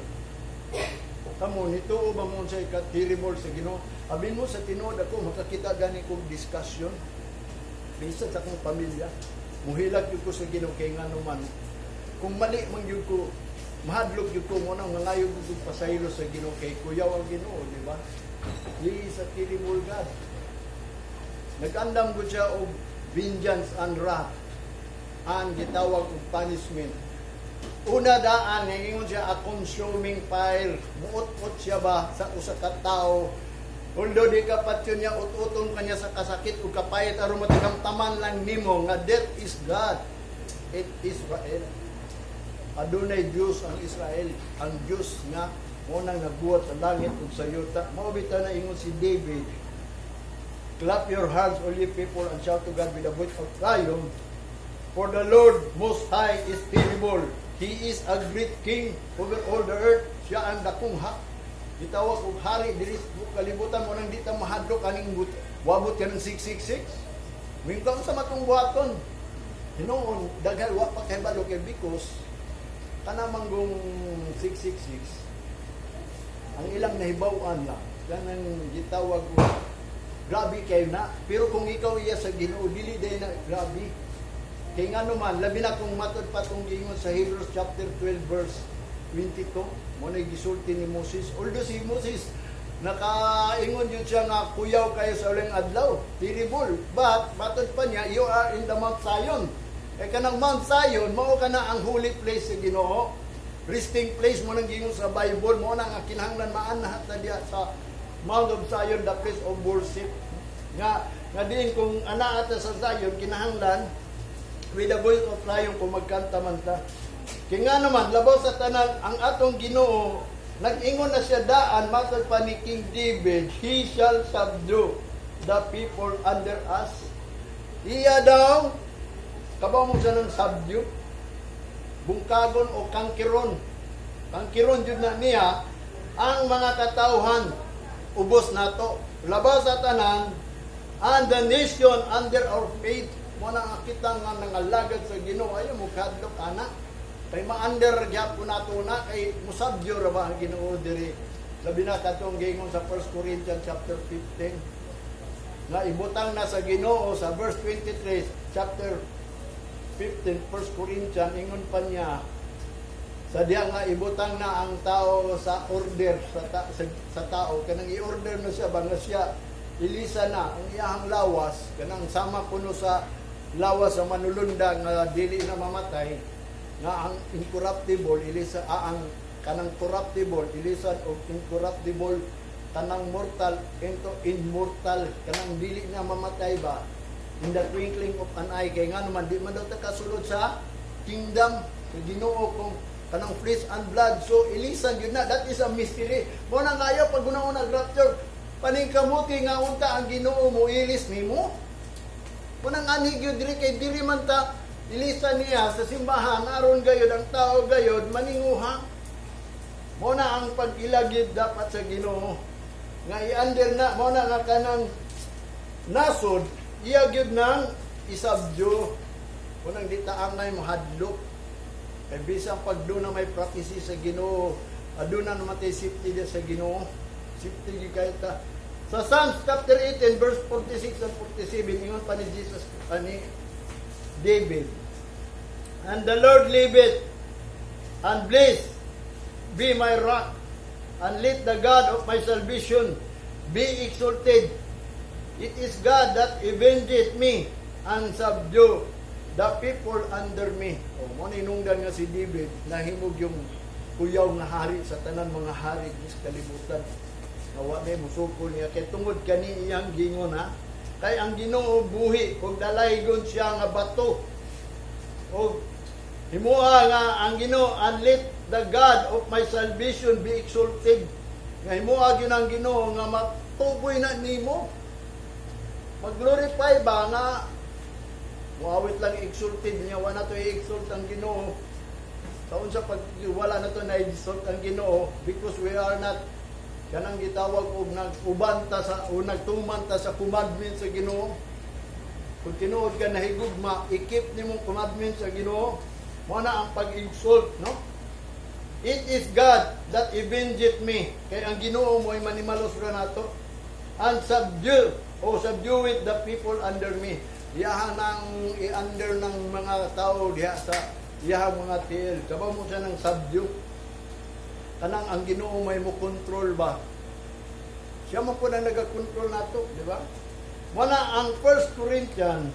Kamo nituo ba mo unsay ka terrible sa Ginoo? Abi mo sa tinuod ako makakita gani kog discussion bisan sa akong pamilya. Muhilak gyud ko sa Ginoo kay ngano man kung mali man gyud ko, mahadlok gyud ko. Mo nang mangayo gyud ko pasaylo sa Ginoo kay kuyaw ang Ginoo, di ba? He is a terrible God. Nag-andam gud siya og vengeance and wrath ang gitawag og punishment. Una daan, ningon siya a consuming fire. Muut-ut siya ba sa usa ka tawo. Although di ka patyon niya, ut-uton ka niya sa kasakit ug kapayit aron matikamtaman lang nimo nga there is God in Israel. Adunay Dios ang Israel, ang Dios nga Mao nang nagbuhat sa langit ug sa yuta. Mao bitaw na ingon si David, "Clap your hands, all ye people, and shout to God with a voice of triumph. For the Lord Most High is terrible. He is a great king over all the earth." Siya ang dakong ha. Gitawag og hari diri sa kalibutan. Mao nang di ta mahadlok aning wabot ka ng 666. Mingkang sa matong buhaton. Hinuon, daghan wa pa kay balo kay because kana manggong 666, ang ilang nahibaw-an lang kanang gitawag og grabe kayo na, pero kung ikaw iya sa Ginoo, dili day na grabe. Kay ngano man, labi na kung matud pa tong giingon sa Hebrews chapter 12 verse 22, mao na gisulti ni Moses. Although si Moses nakaingon yun siya nga kuyaw kayo sa uling adlaw, terrible, but matud pa niya, you are in the Mount Zion. Kay kanang Mount Zion, mao kana ang holy place sa Ginoo, resting place mo nang giingon sa Bible. Mo na nga kinahanglan maanha ta diya sa Mount of Zion, the place of worship, nga nga diin kung anaa ta sa Zion, kinahanglan with the voice of triumph kung magkanta man ta. Kay nga naman, labaw sa tanan, ang atong Ginoo nag-ingon na siya daan, matod pa ni King David, "He shall subdue the people under us." Iya daw, kabaw mo siya ng subdue, bungkagon o kangkiron. Kangkiron jud na niya ang mga katawhan ubos nato. Labaw sa tanan, and the nation under our feet. Mo na nga kita nga nangalagad sa Ginoo, ayo mo kadlok ana. Kay ma-under gyapon nato na, kay musabyo ra ba ang Ginoo diri. Labi na katong giingon sa 1 Corinthians chapter 15 nga ibutang na sa Ginoo sa verse 23, chapter 15, 1 Corinthians, ingon pa niya sa diya nga ibutang na ang tao sa order sa tao, kanang i-order na siya ba nga siya ilisa na ang iyahang lawas, kanang sama kuno sa lawas sa manulunda nga dili na mamatay, nga ang incorruptible ilisa, ang kanang corruptible ilisan og incorruptible, kanang mortal into immortal, kanang dili na mamatay ba, in the twinkling of an eye. Kay nga naman, di man daw ta kasulod sa kingdom sa Ginoo kung kanang flesh and blood. So ilisan yun na. That is a mystery. Mo na ngayo pag una-una rapture, paningkamuti nga unta ang Ginoo mo ilis nimo. Mo nang anhi gyud diri, kay diri man ta ilisan niya sa simbahan aron gayod ang tao gayod maninguha. Mo na ang pag-ilagid dapat sa Ginoo nga i-under na. Mo na nga kanang nasod iya gyud nang isabdyo. Mo nang di ta angay mohadlok kay bisan pag doon na may prophecy sa Ginoo, aduna naman tay safety diya sa Ginoo. Safety gyud kay ta. Sa Psalms chapter 18 verse 46 and 47, ingon pa ni Jesus ani David, "And the Lord liveth, and blessed be my rock, and let the God of my salvation be exalted. It is God that avengeth me and subdue the people under me." O, mo na inungdan nga si David nahimog yung kuyaw nga hari sa tanan mga hari sa kalibutan. Nga wa may musukol niya kay tungod kani iyang gingon ha. Kay ang Ginoo buhi ug dalaygon siya nga bato. Og himua nga ang Ginoo, "And let the God of my salvation be exalted." Nga himua gyud ang Ginoo nga matuboy na nimo. Mag-glorify ba nga muawit lang exalted niya, wa na to i-exalt ang Ginoo. Sa unsa pag wala na to na exalt ang Ginoo? Because we are not kanang gitawag og nag-uban ta sa o nagtuman ta sa commandment sa Ginoo. Kung tinuod ka nahigugma, i-keep nimo commandment sa Ginoo. Mo na ang pag-exalt, no? "It is God that avengeth me." Kay ang Ginoo mo ay manimalos ra nato. "And subdue o subdueth the people under me." Iyahan ang i-under ng mga tao diha sa iyahang mga tiil. Kabaw mo siya ng subdue. Kanang ang Ginoo may mo control ba? Siya mo po na nagakontrol nato, di ba? Muna ang 1 Corinthians,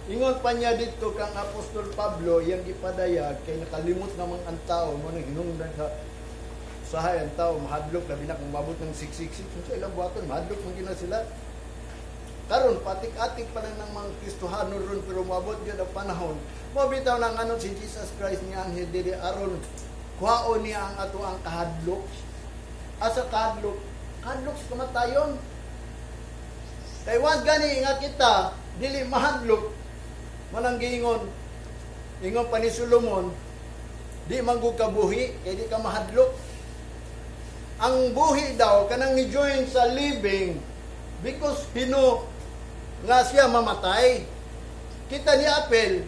ingon pa niya dito kang Apostol Pablo, iyang gipadayag, kay nakalimot namang ang tao, mo nang hinungdan sa usahay ang tao, mahadlok, labi na kung mabot ng 666, kung sa ilang buhaton, mahadlok man gina sila. Karon patik-atik pa lang ng mga Kristohano ron, pero mabot gyud ang panahon. Mo bitaw nang ano si Jesus Christ niya ang diri aron Kuhaon niya ang ato ang kahadlok. Asa kahadlok? Kahadlok sa kamatayon. Kay once gani nga kita dili mahadlok, manang giingon, ingon pa ni Solomon, di man gud ka buhi kay di ka mahadlok. Ang buhi daw kanang ni join sa living because he know nga siya mamatay. Kita ni apel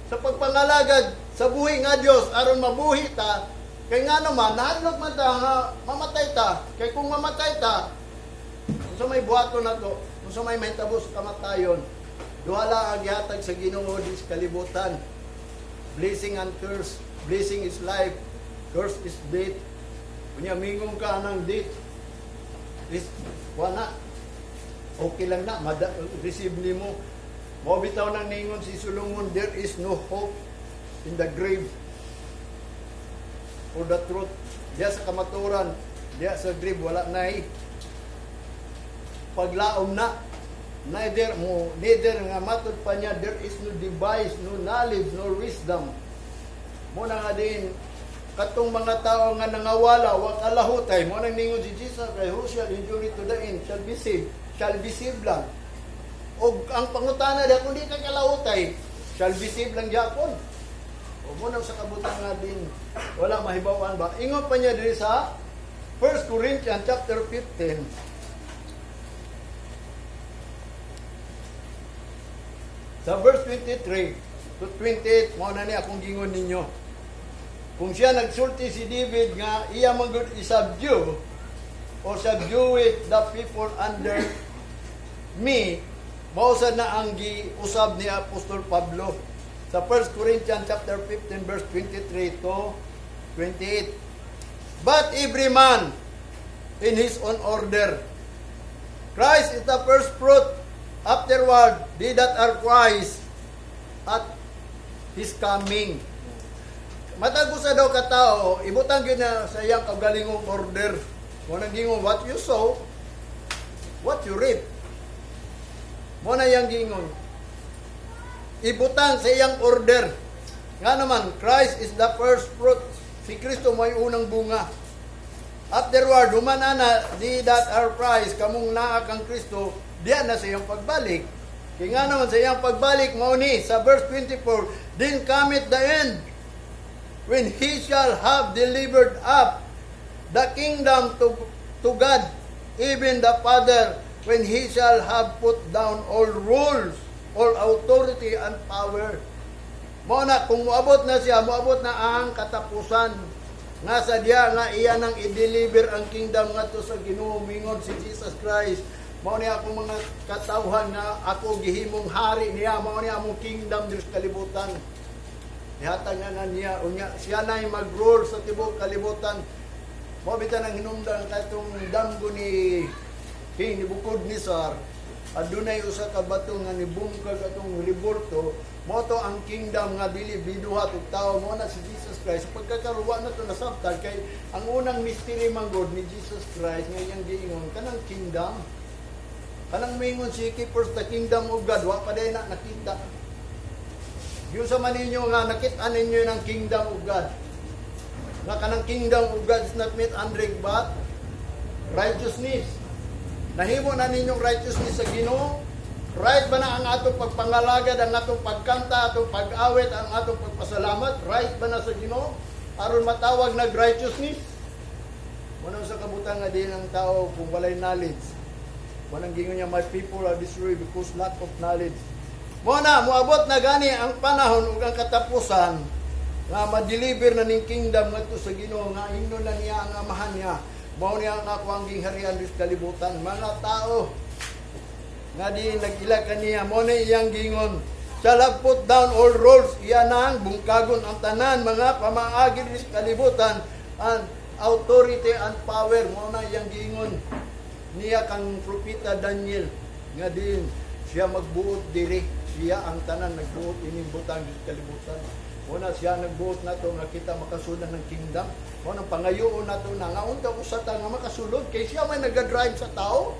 sa pagpangalagad sa buhi nga Dios aron mabuhi ta, kay nga naman nahadlok man ta nga mamatay ta. Kay kung mamatay ta, unsa may buhaton nato? Unsa may mahitabo sa kamatayon? Duha lang ang gihatag sa Ginoo dis kalibutan: blessing and curse. Blessing is life, curse is death. Unya mingong ka anang death is wala, okay lang na receive nimo. Mao bitaw nang ningon si Solomon, there is no hope in the grave. For the truth, diya sa kamaturan, diya sa grave, wala na paglaom na. Neither mo, neither nga matud pa niya, there is no device, no knowledge, no wisdom. Mo na nga din katong mga tao nga nangawala wa kalahutay. Mo nang ningon si Jesus kay who shall endure to the end shall be saved, shall be saved lang. Og ang pangutana diha, kung di ka kalahutay, shall be saved lang gyapon. O mo nang sa kabutan nga din wala mahibaw-an ba. Ingon pa niya diri sa 1 Corinthians chapter 15 sa verse 23 to 28, mao na ni akong gingon ninyo. Kung siya nagsulti si David nga iya man gud i-subdue or subdue it the people under me, mao sad na ang giusab ni Apostol Pablo sa 1 Corinthians chapter 15 verse 23 to 28. But every man in his own order. Christ is the first fruit. Afterward, they that are Christ at his coming. Matag usa daw ka tao, ibutang gyud na sa iyang kaugalingong order. Mo nang gingon, what you sow, what you reap. Mo na iyang gingon. Ibutang sa iyang order. Nga naman, Christ is the first fruit. Si Kristo may unang bunga. Afterward, human ana, they that are Christ, kamong naa kang Kristo, diyan na sa iyang pagbalik. Kaya nga naman sa iyang pagbalik, mao ni, sa verse 24, then cometh the end, when he shall have delivered up the kingdom to God, even the Father, when he shall have put down all rules, all authority and power. Mao na, kung moabot na siya, moabot na ang katapusan. Nga sa diya nga iya nang i-deliver ang kingdom ngadto sa Ginoo, mingon si Jesus Christ. Mao ni akong mga katawhan nga ako gihimong hari niya, mao ni among kingdom diri sa kalibutan. Ihatag na na niya, unya siya na mag-rule sa tibuok kalibutan. Mao bitaw nang hinungdan katong damgo ni King Nebuchadnezzar, adunay usa ka bato nga nibungkag atong rebulto. Mao to ang kingdom nga dili biduhat og tao. Mo na si Jesus Christ. Pagkakaruwa na to nasabtan kay ang unang mystery man gud ni Jesus Christ nga iyang giingon kanang kingdom, kanang mingon seek first the kingdom of God, wa pa day na nakita. Yun sa man ninyo nga nakita ninyo ng kingdom of God, nga kanang kingdom of God is not meat and drink but righteousness. Nahimo na ninyong righteousness sa Ginoo? Right ba na ang atong pagpangalagad, ang atong pagkanta, atong pag-awit, ang atong pagpasalamat? Right ba na sa Ginoo? Aron matawag nag righteousness? Muna sa kabutang nga din ang tao kung walay knowledge. Manang gingon niya, my people are destroyed because lack of knowledge. Mo na, moabot na gani ang panahon ug ang katapusan nga ma-deliver na ning kingdom ngadto sa Ginoo, nga ingnon na niya ang amahan niya. Mao niya ang ako ang gingharian sa kalibutan. Mga tao nga di nag-ila kaniya, mo na iyang gingon. Shall have put down all rules, iya nang bungkagon ang tanan mga pamaagi sa kalibutan and authority and power. Mo na iyang gingon niya kang propeta Daniel nga din siya magbuot diri, siya ang tanan nagbuot ining butang sa kalibutan. Mo na siya nagbuot nato nga kita makasulod ng kingdom. Mo nang pangayoon nato na nga unta usa ta nga makasulod kay siya may naga-drive sa tao.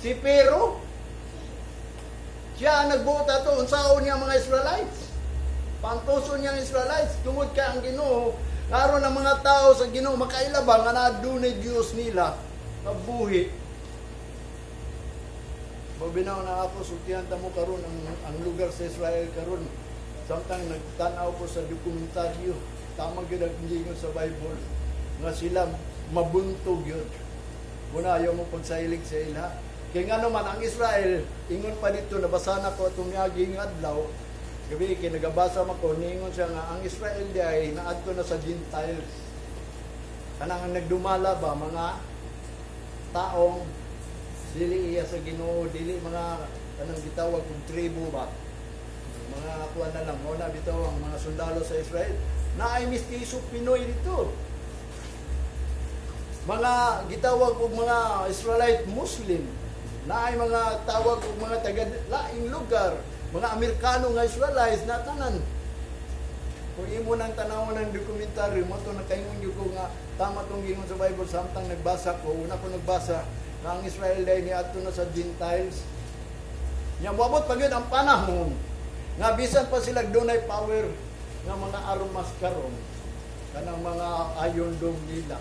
Si Pero siya ang nagbuot ato, unsaon niya mga Israelites. Paantuson niya ang Israelites tungod kay ang Ginoo aron ang mga tao sa Ginoo makaila ba nga naa dunay Dios nila nga buhi. Mabinaw na ako, sultihan ta mo karon ang lugar sa Israel karon. Samtang nagtan-aw ko sa dokumentaryo, tama gyud ang giingon sa Bible nga sila mabuntog yun. Muna ayaw mo pagsailig sa ila. Kay nga man ang Israel, ingon pa dito, nabasa na ko atong miaging adlaw, gabi kay nagabasa man ko, niingon siya nga ang Israel di ay naadto na sa Gentiles. Kanang ang nagdumala ba, mga taong dili iya sa Ginoo, dili mga kanang gitawag kong tribo ba. Mga kuan na lang, mao na bitaw ang mga sundalo sa Israel. Naay mistiso Pinoy dito. Mga gitawag og mga Israelite Muslim. Naay mga tawag og mga taga laing lugar, mga Amerikano nga Israelites na tanan. Kung imo nang tanawon ng dokumentaryo mo to, nakaingon gyud ko nga tama tong giingon sa Bible samtang nagbasa ko, una ko nagbasa nga ang Israel day niadto na sa Gentiles. Nya moabot pa gyud ang panahon nga bisan pa sila dunay power nga mga armas karon, kanang mga Iron Dome nila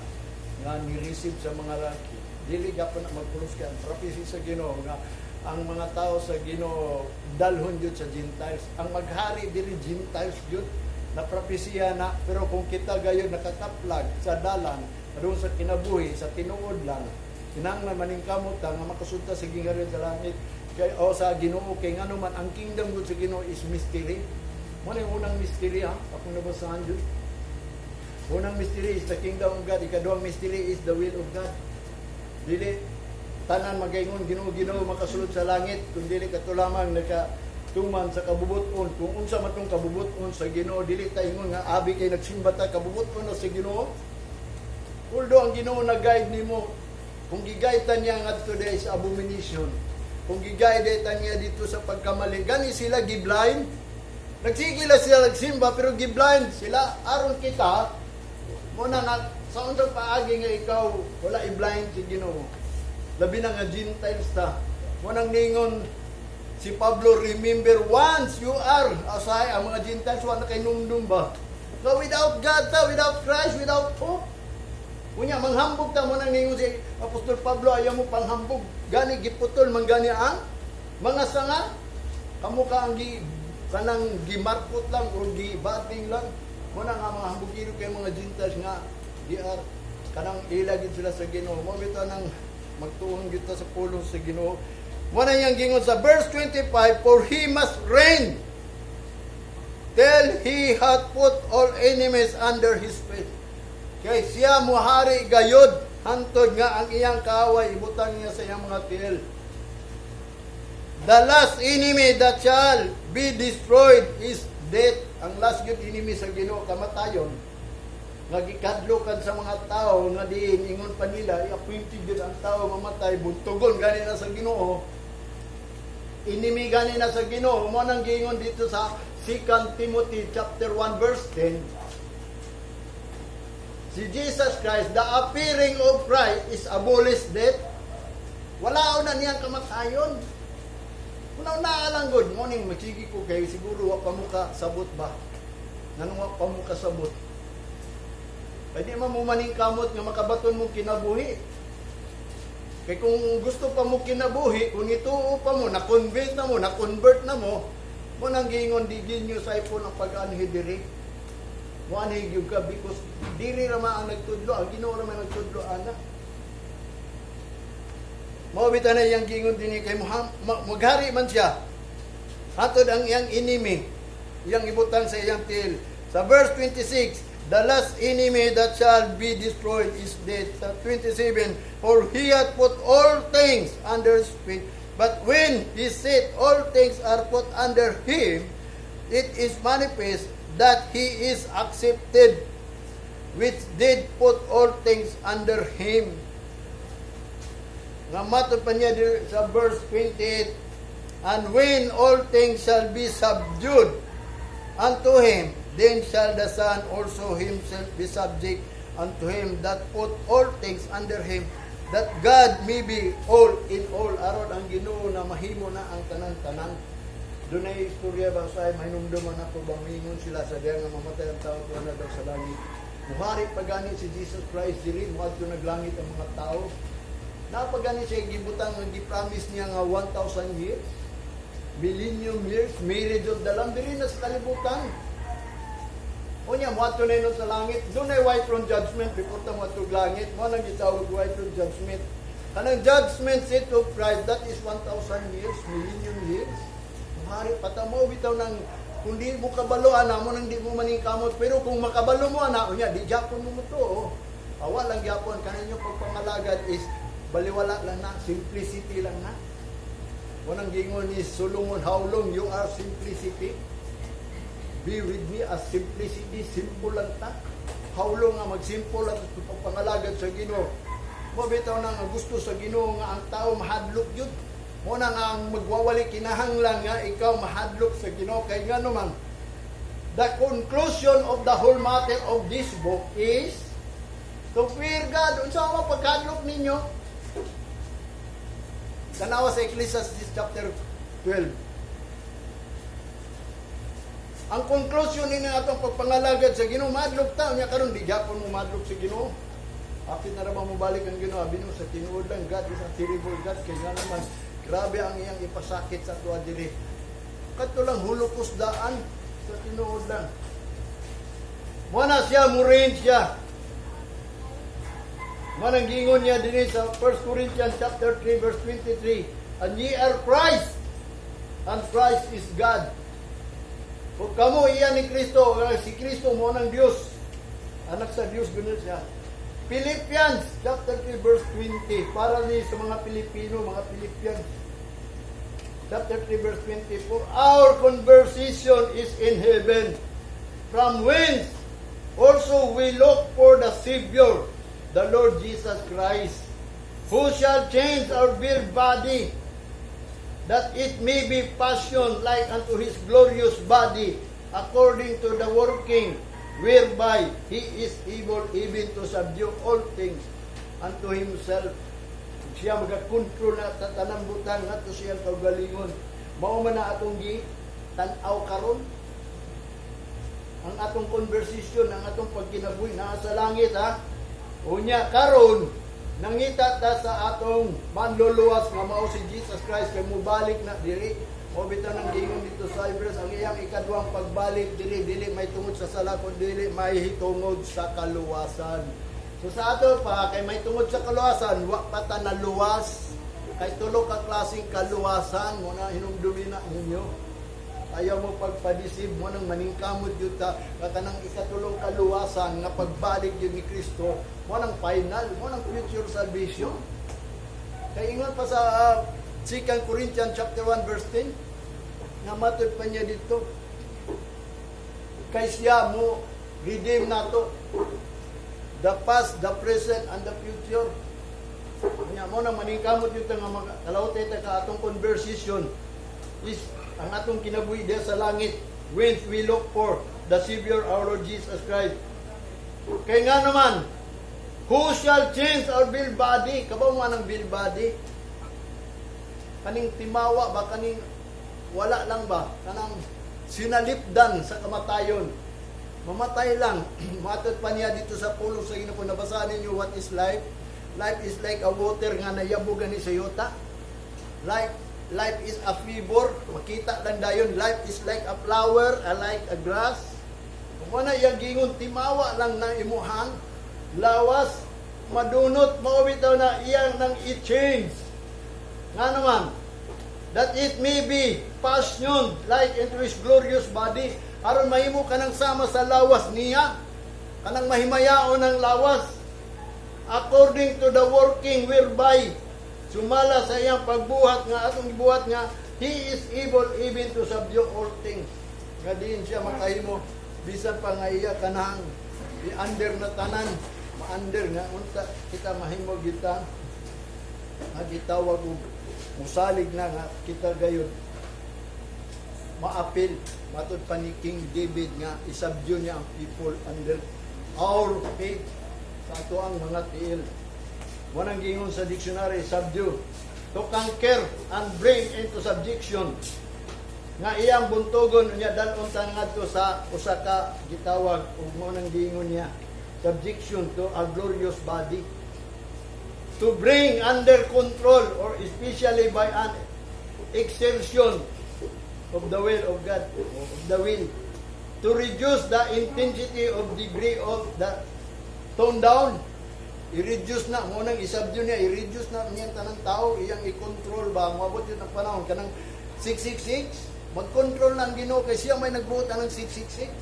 nga ni-receive sa mga rocket, dili gapon na magpulos kay ang prophecy sa Ginoo nga ang mga tao sa Ginoo dalhon gyud sa Gentiles. Ang maghari diri Gentiles gyud na propesiya na, pero kung kita gayon nakataplag sa dalan adung sa kinabuhi sa tinuod lang, kinahanglan maningkamot ta nga makasulta sa gingharian sa langit kay o sa Ginoo, kay ngano man ang kingdom gud sa Ginoo is mystery. Mo na yung unang mystery, ha, akong nabasahan jud. Unang mystery is the kingdom of God. Ikaduhang mystery is the will of God. Dili tanan magaingon, "Ginoo, Ginoo," makasulod sa langit, kun dili kato lamang nakatuman sa kabubuton. Kung unsa man tong kabubuton sa Ginoo, dili ta ingon nga abi kay nagsimba ta, kabubuton na sa Ginoo. Although ang Ginoo na-guide nimo, kung gi-guide ta niya ngadto diay sa abomination, kung gi-guide ta niya dito sa pagkamali, gani sila gi-blind. Nagsige lang sila nagsimba pero gi-blind sila. Aron kita mo na nga sa unsang paagi nga ikaw wala i-blind si Ginoo. Labi na nga Gentiles ta. Mo nang ningon si Pablo, "Remember once you are," asay ang mga Gentiles wala kay numdum ba. So without God ta, without Christ, without hope. Unya manghambog ta, mo nang ningon si Apostol Pablo, "Ayaw mo panghambog." Gani giputol man gani ang mga sanga. Kamo ka ang gi kanang gimarkot lang o gibating lang. Mo na nga mga hambugiro kay mga Gentiles nga di are kanang ila gid sila sa Ginoo. Mo bitaw nang magtuon gyud ta sa pulong sa Ginoo. Mo na iyang gingon sa verse 25, "For he must reign till he hath put all enemies under his feet." Kay siya muhari gayod hantod nga ang iyang kaaway ibutang niya sa iyang mga tiil. The last enemy that shall be destroyed is death. Ang last gyud enemy sa Ginoo, kamatayon. Nga gikadlokan sa mga tao nga diin ingon pa nila i-appointed gyud ang tao mamatay, buntugon gani na sa Ginoo. Enemy gani na sa Ginoo. Mo nang giingon dito sa 2 Timothy chapter 1 verse 10. Si Jesus Christ, the appearing of Christ is abolished death. Wala na niyang kamatayon. Una na lang, good morning, magsige ko kay siguro wa pa mo ka sabot ba. Nganong wa pa mo kasabot? Pwede man mo maningkamot nga makabaton mo kinabuhi. Kay kung gusto pa mo kinabuhi, kung ituo pa mo, na-convince na mo, na-convert na mo, mo nang giingon di ginyo sa iPhone ang pag-anhi diri. Mo anhi gyud ka because diri ra man ang nagtudlo, ang Ginoo ra man nagtudlo ana. Mao bitaw na iyang giingon dinhi kay maghari man siya. Hatod ang iyang enemy, iyang ibutang sa iyang tiil. Sa verse 26, "The last enemy that shall be destroyed is death." Sa 27, "For he hath put all things under his feet. But when he said all things are put under him, it is manifest that he is accepted, which did put all things under him." Nga matod pa niya diri sa verse 28, "And when all things shall be subdued unto him, then shall the Son also himself be subject unto him that put all things under him, that God may be all in all." Aron ang Ginoo na mahimo na ang tanan-tanan. Dunay istorya ba sa mahinumduman ako bang mingon sila sa diya nga mamatay ang tao, tuwa na daw sa langit. Muhari pa gani si Jesus Christ diri, moadto naglangit ang mga tao. Naa pa gani siya gibutang nga gi-promise niya nga 1,000 years. Millennium years, marriage of the Lamb, diri na sa kalibutan. Unya, moadto na yun sa langit. Dunay white throne judgment before ta moadto langit. Mao nang gitawag white throne judgment. Kanang judgment seat of Christ, that is 1,000 years, millennium years. Muhari pa ta mo bitaw nang kung di mo kabalo ana mo nang di mo maningkamot, pero kung makabalo mo ana, unya di gyapon mo mo to, oh. Awa lang gyapon kanin yung pagpangalagad is baliwala lang na, simplicity lang na. Unang gingon ni Solomon, "How long you are simplicity? Be with me as simplicity," simple lang ta. How long nga magsimple lang sa pagpangalagad sa Ginoo? Mo bitaw na nga gusto sa Ginoo nga ang tao mahadlok yun. Mo na nga ang magwawali, kinahanglan nga ikaw mahadlok sa Ginoo, kay ngano man, the conclusion of the whole matter of this book is to fear God. Unsa man pagkadlok ninyo? Tanawa sa Ecclesiastes chapter 12. Ang conclusion ni atong pagpangalagad sa Ginoo, madlok ta nya karon di gyapon mo madlok sa Ginoo. Hapit na ra ba mo balik ang Ginoo, abi no, sa tinuod lang, God is a terrible God, kay nga naman grabe ang iyang ipasakit sa tuwa diri. Kadto lang Holocaust daan, sa tinuod lang. Mo na siya mo range siya. Mo nang gingon niya dinhi sa 1 Corinthians chapter 3 verse 23, "And ye are Christ, and Christ is God." Kung kamo iya ni Kristo, si Kristo mo ng Dios. Anak sa Dios ganoon siya. Philippians chapter 3 verse 20, para ni sa mga Pilipino, mga Philippians. Chapter 3 verse 24, "Our conversation is in heaven, from whence also we look for the Savior, the Lord Jesus Christ, who shall change our vile body, that it may be fashioned like unto his glorious body, according to the working whereby he is able even to subdue all things unto himself." Siya magakontrol na sa tanang butang ngadto siyang kaugalingon. Mao man na atong gi tan-aw karon. Ang atong conversation, ang atong pagkinabuhi naa sa langit, ha. Unya karon nangita ta sa atong manluluwas nga mao si Jesus Christ, kay mobalik na diri. O bitaw nang gingon dito sa Hebrews, ang iyang ikaduhang pagbalik diri, dili may tungod sa sala kun dili may tungod sa kaluwasan. So sa ato pa, kay may tungod sa kaluwasan, wa pa ta naluwas. Kay tulo ka klaseng kaluwasan mo na hinumdumi na ninyo. Ayaw mo pagpa-deceive mo nang maningkamot yun ta kanang ikatulong kaluwasan nga pagbalik yun ni Kristo mo nang final mo nang future salvation. Kay ingon pa sa 2 Corinthians chapter 1 verse 10 nga matod pa niya dito, kay siya mo redeem nato the past, the present, and the future. Nya mo nang maningkamot yun ta nga kalawtay ta ka atong conversation is ang atong kinabuhi diya sa langit, whence we look for the Savior, our Lord Jesus Christ. Kay nga naman, who shall change our vile body? Kabaw mo ng vile body? Kaning timawa ba, kaning wala lang ba, kanang sinalipdan sa kamatayon. Mamatay lang. Matod pa niya dito sa pulong sa Ginoo, kung nabasa ninyo, what is life? Life is like a water nga nayabog gani sa yuta. Life is a fever. Makita lang dayon. Life is like a flower, like a grass. Kung wala iyang gingon, timawa lang na imuhang lawas, madunot, mao bitaw na iyang nang i-change. Nga naman, that it may be fashioned like into his glorious body, aron mahimo ka ng sama sa lawas niya, kanang mahimayaon ng lawas, according to the working whereby, sumala sa iyang pagbuhat nga atong gibuhat nga he is able even to subdue all things, nga diin siya makahimo bisan pa nga iya kanang i-under na tanan, ma-under nga unta kita mahimo kita nga gitawag og musalig na nga kita gayud maapil, matud pa ni King David nga isubdue niya ang people under our feet, sa ato ang mga tiil. Wanang gingon sa dictionary, subdue, to conquer and bring into subjection. Nga iyang buntugon, unya dal-on ta ngadto sa usa ka gitawag ug mao nang giingon niya, subjection to a glorious body, to bring under control or especially by an exertion of the will of God, of the will, to reduce the intensity of degree of the tone down. I-reduce na mo nang isubdue niya, i-reduce na niya tanang tao, iyang i-control ba. Moabot yun ang panahon kanang 666, mag-control ng Ginoo kay siya may nagbuot ng 666.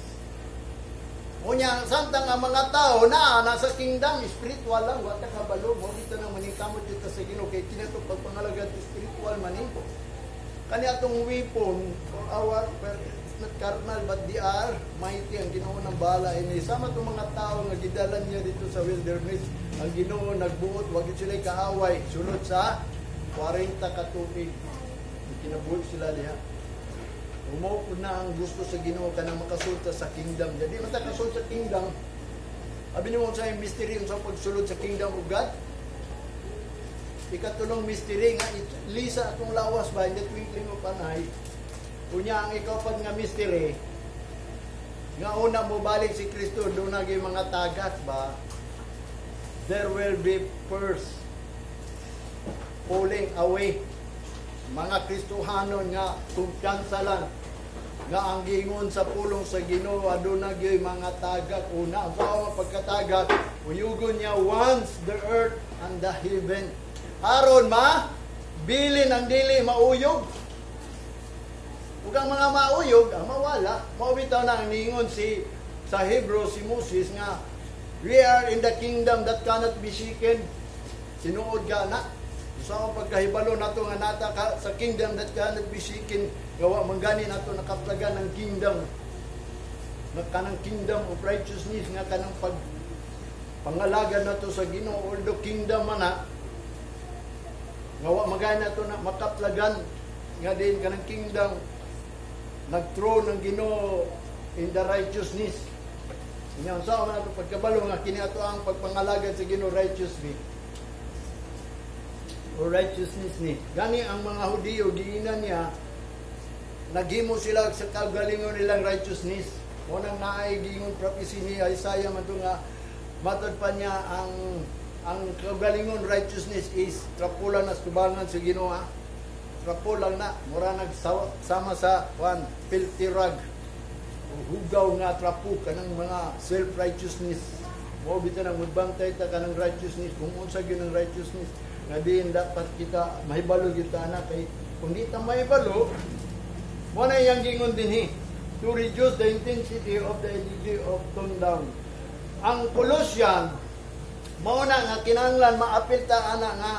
Unya, samtang ang mga tao na nasa kingdom, spiritual lang, wa ta kabalo, mo dito nang maningkamot dito sa Ginoo kay kinato pagpangalagad, spiritual man ni. Kani atong weapon for our, but it's not carnal but they are mighty. Ang Ginoo ng bahala ini. Sama itong mga tao nga gidala niya dito sa wilderness, ang Ginoo nagbuot, wag sila kaaway sulod sa 40 ka tuig. Kinabuhi sila diha. Mao na ang gusto sa Ginoo, kanang makasulta sa kingdom. Jadi man ta kasulod sa kingdom. Abi nimo sa mystery sa pagsulod sa kingdom of God. Ikatulong mystery nga lisa atong lawas ba in the twinkling of an eye. Unya ang ikapat nga mystery nga una mo balik si Kristo, doon na mga tagak ba, there will be first falling away, mga Kristohanon nga kumpiyansa lang nga ang giingon sa pulong sa Ginoo, aduna gyud mga tagak una sa mga pagkatagak. Uyugon niya once the earth and the heaven aron ma bilin ang dili mauyog, ug ang mga mauyog ang mawala. Mao bitaw na ang niingon si sa Hebrew si Moses nga we are in the kingdom that cannot be shaken. Sinuod ka na sa akong pagkahibalo nato nga nata ka sa kingdom that cannot be shaken, gawa man gani nato nakaplagan ng kingdom nga kanang kingdom of righteousness, nga kanang pag pangalaga nato sa Ginoo. Although kingdom man na nga wa magani nato na makaplagan nga din kanang kingdom nag-throne ng Ginoo in the righteousness. Nya unsa man ato pagkabalo nga kini ato ang pagpangalagad sa Ginoo, righteously or righteousness ni. Gani ang mga Hudiyo, giinan niya naghimo sila sa kaugalingon nilang righteousness. Mo nang naay giingon prophecy ni Isaiah man to nga matod pa niya ang kaugalingon righteousness is trapo lang na sa tubangan sa Ginoo. Trapo lang na, mura nagsama sa one filthy rag. Hugaw nga trapo kanang mga self-righteousness. Mao bitaw nang magbantay ta kanang righteousness, kung unsa gyud ang righteousness nga diin dapat kita mahibalo kita ana, kay kung di ta mahibalo, mo na iyang gingon dinhi, to reduce the intensity of the degree of tone down. Ang Colossian, mao na nga kinahanglan maapil ta ana nga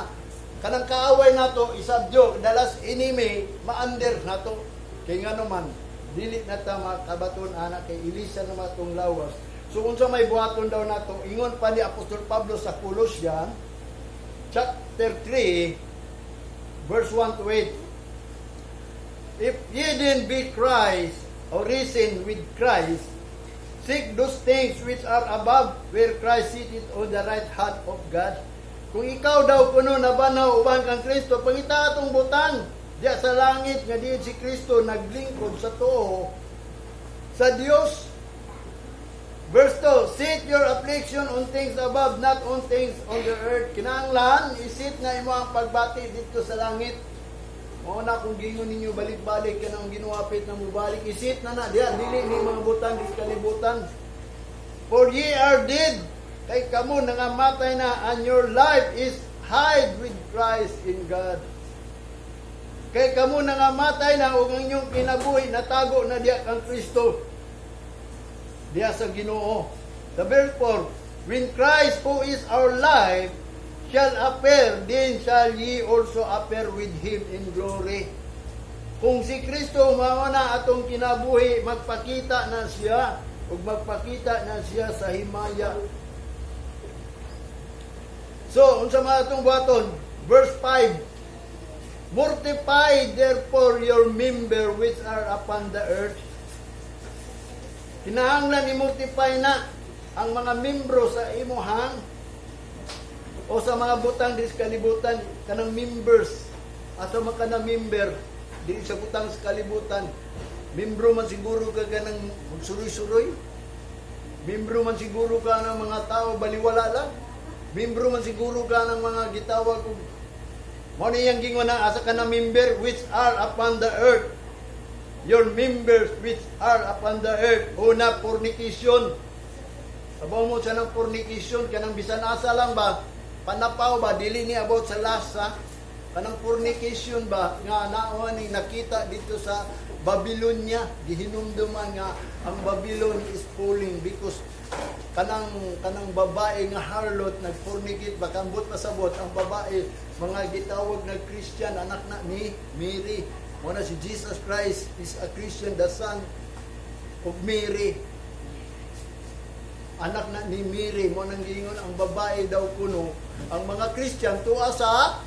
kanang kaaway nato isabyo, the last enemy ma-under nato, kay ngano man dili na ta makabaton ana kay ilisa na matong lawas. So unsa may buhaton daw nato? Ingon pa ni Apostol Pablo sa Colossian chapter 3 verse 1 to 8, "If ye then be Christ or risen with Christ, seek those things which are above, where Christ sitteth on the right hand of God." Kung ikaw daw kuno nabanaw uban kang Kristo, pangita atong butang diya sa langit nga diin si Kristo naglingkod sa tuo sa Dios. Verse 2, "Set your affection on things above, not on things on the earth." Kinahanglan, i-set na imo ang pagbati dito sa langit. Mao na kung gingon ninyo balik-balik kanang ginuwapit na mubalik, i-set na na diya, dili ni mga butang di sa kalibutan. "For ye are dead," kay kamo nangamatay na, "and your life is hid with Christ in God." Kay kamo nangamatay na ug ang inyong kinabuhi natago na diya kang Kristo. Diya sa Ginoo. The verse 4, "When Christ who is our life shall appear, then shall ye also appear with him in glory." Kung si Kristo mao na atong kinabuhi, magpakita na siya ug magpakita na siya sa himaya. So, unsa man atong buhaton? Verse 5, "Mortify therefore your member which are upon the earth." Kinahanglan i-mortify na ang mga membro sa imuhang o sa mga butang di sa kalibutan, kanang members, asa man ka na member. diri sa butang sa kalibutan. Membro man siguro ka ganang magsuroy-suroy. Membro man siguro ka ng mga tao baliwala lang. Membro man siguro ka ng mga gitawag og mao ni iyang gingon na asa ka na member which are upon the earth. Your members which are upon the earth. Una, fornication. Sabaw mo siya ng fornication, kanang bisan asa lang ba, panapaw ba, dili ni about sa lasa, kanang fornication ba, nga naon ni nakita dito sa Babylonia, gihinumduman nga ang Babylon is falling because kanang babae nga harlot nagfornicate ba, kambot pasabot ang babae mga gitawag na Christian, anak na ni Mary. Mo na si Jesus Christ is a Christian, the son of Mary, anak na ni Mary. Mo nang giingon ang babae daw kuno ang mga Christian tuwa sa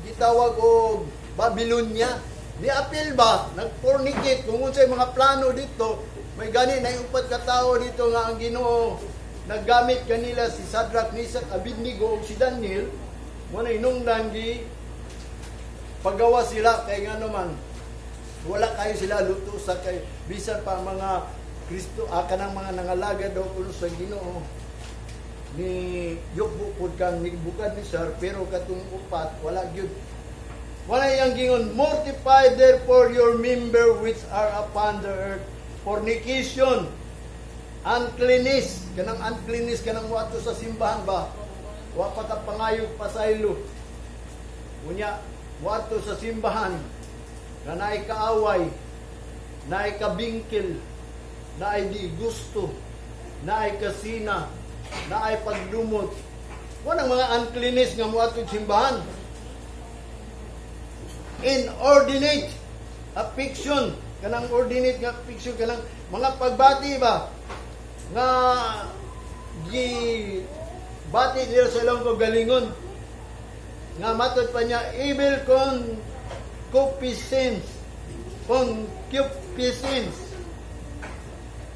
gitawag og Babylonia, ni apil ba, nagfornicate kung unsay mga plano dito. May gani na upat ka tawo dito nga ang Ginoo naggamit kanila, si Shadrach, Meshach, Abednego ug si Daniel. Mo na inungdan gi paggawa sila kay ngano man wala kayo sila luto sa kay bisan pa ang mga Kristo, kanang mga nangalagad daw kuno sa Ginoo ni yukbo pud kang ni Nebuchadnezzar, pero katong upat wala gyud. Wala iyang gingon, "Mortify therefore your member which are upon the earth: fornication, uncleanness," kanang uncleanness, kanang wato sa simbahan ba, wa pa ka pangayog pasaylo, unya wato sa simbahan nga naay kaaway, naay kabingkil, naay di gusto, naay kasina, naay pagdumot. Walang mga uncleanness nga moadto simbahan. Inordinate affection, kanang ordinate nga affection, kanang mga pagbati ba nga gi bati nila sa ilang kagalingon nga matod pa niya evil concupiscence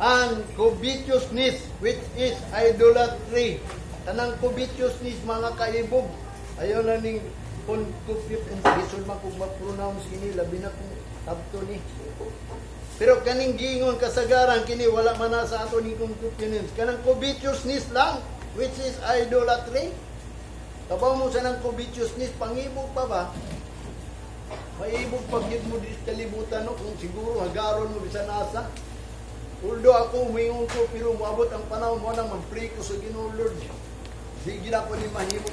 and covetousness, which is idolatry. Kanang covetousness, mga kaibog, ayaw na ning concupiscence, lisod man kung ma-pronounce kini, labi na kung tabto ni. Pero kaning giingon kasagaran kini wala man na sa ato ning concupiscence, kanang covetousness lang, which is idolatry. Kabaw mo sa nang covetousness, pangibog pa ba? Maibog pag yun mo di kalibutan, no? Kung siguro hagaron mo bisan asa. Although ako, umingon ko, pero moabot ang panahon mo nang mag-pray ko sa Ginoo, "Lord, di gid ako ni mahimo."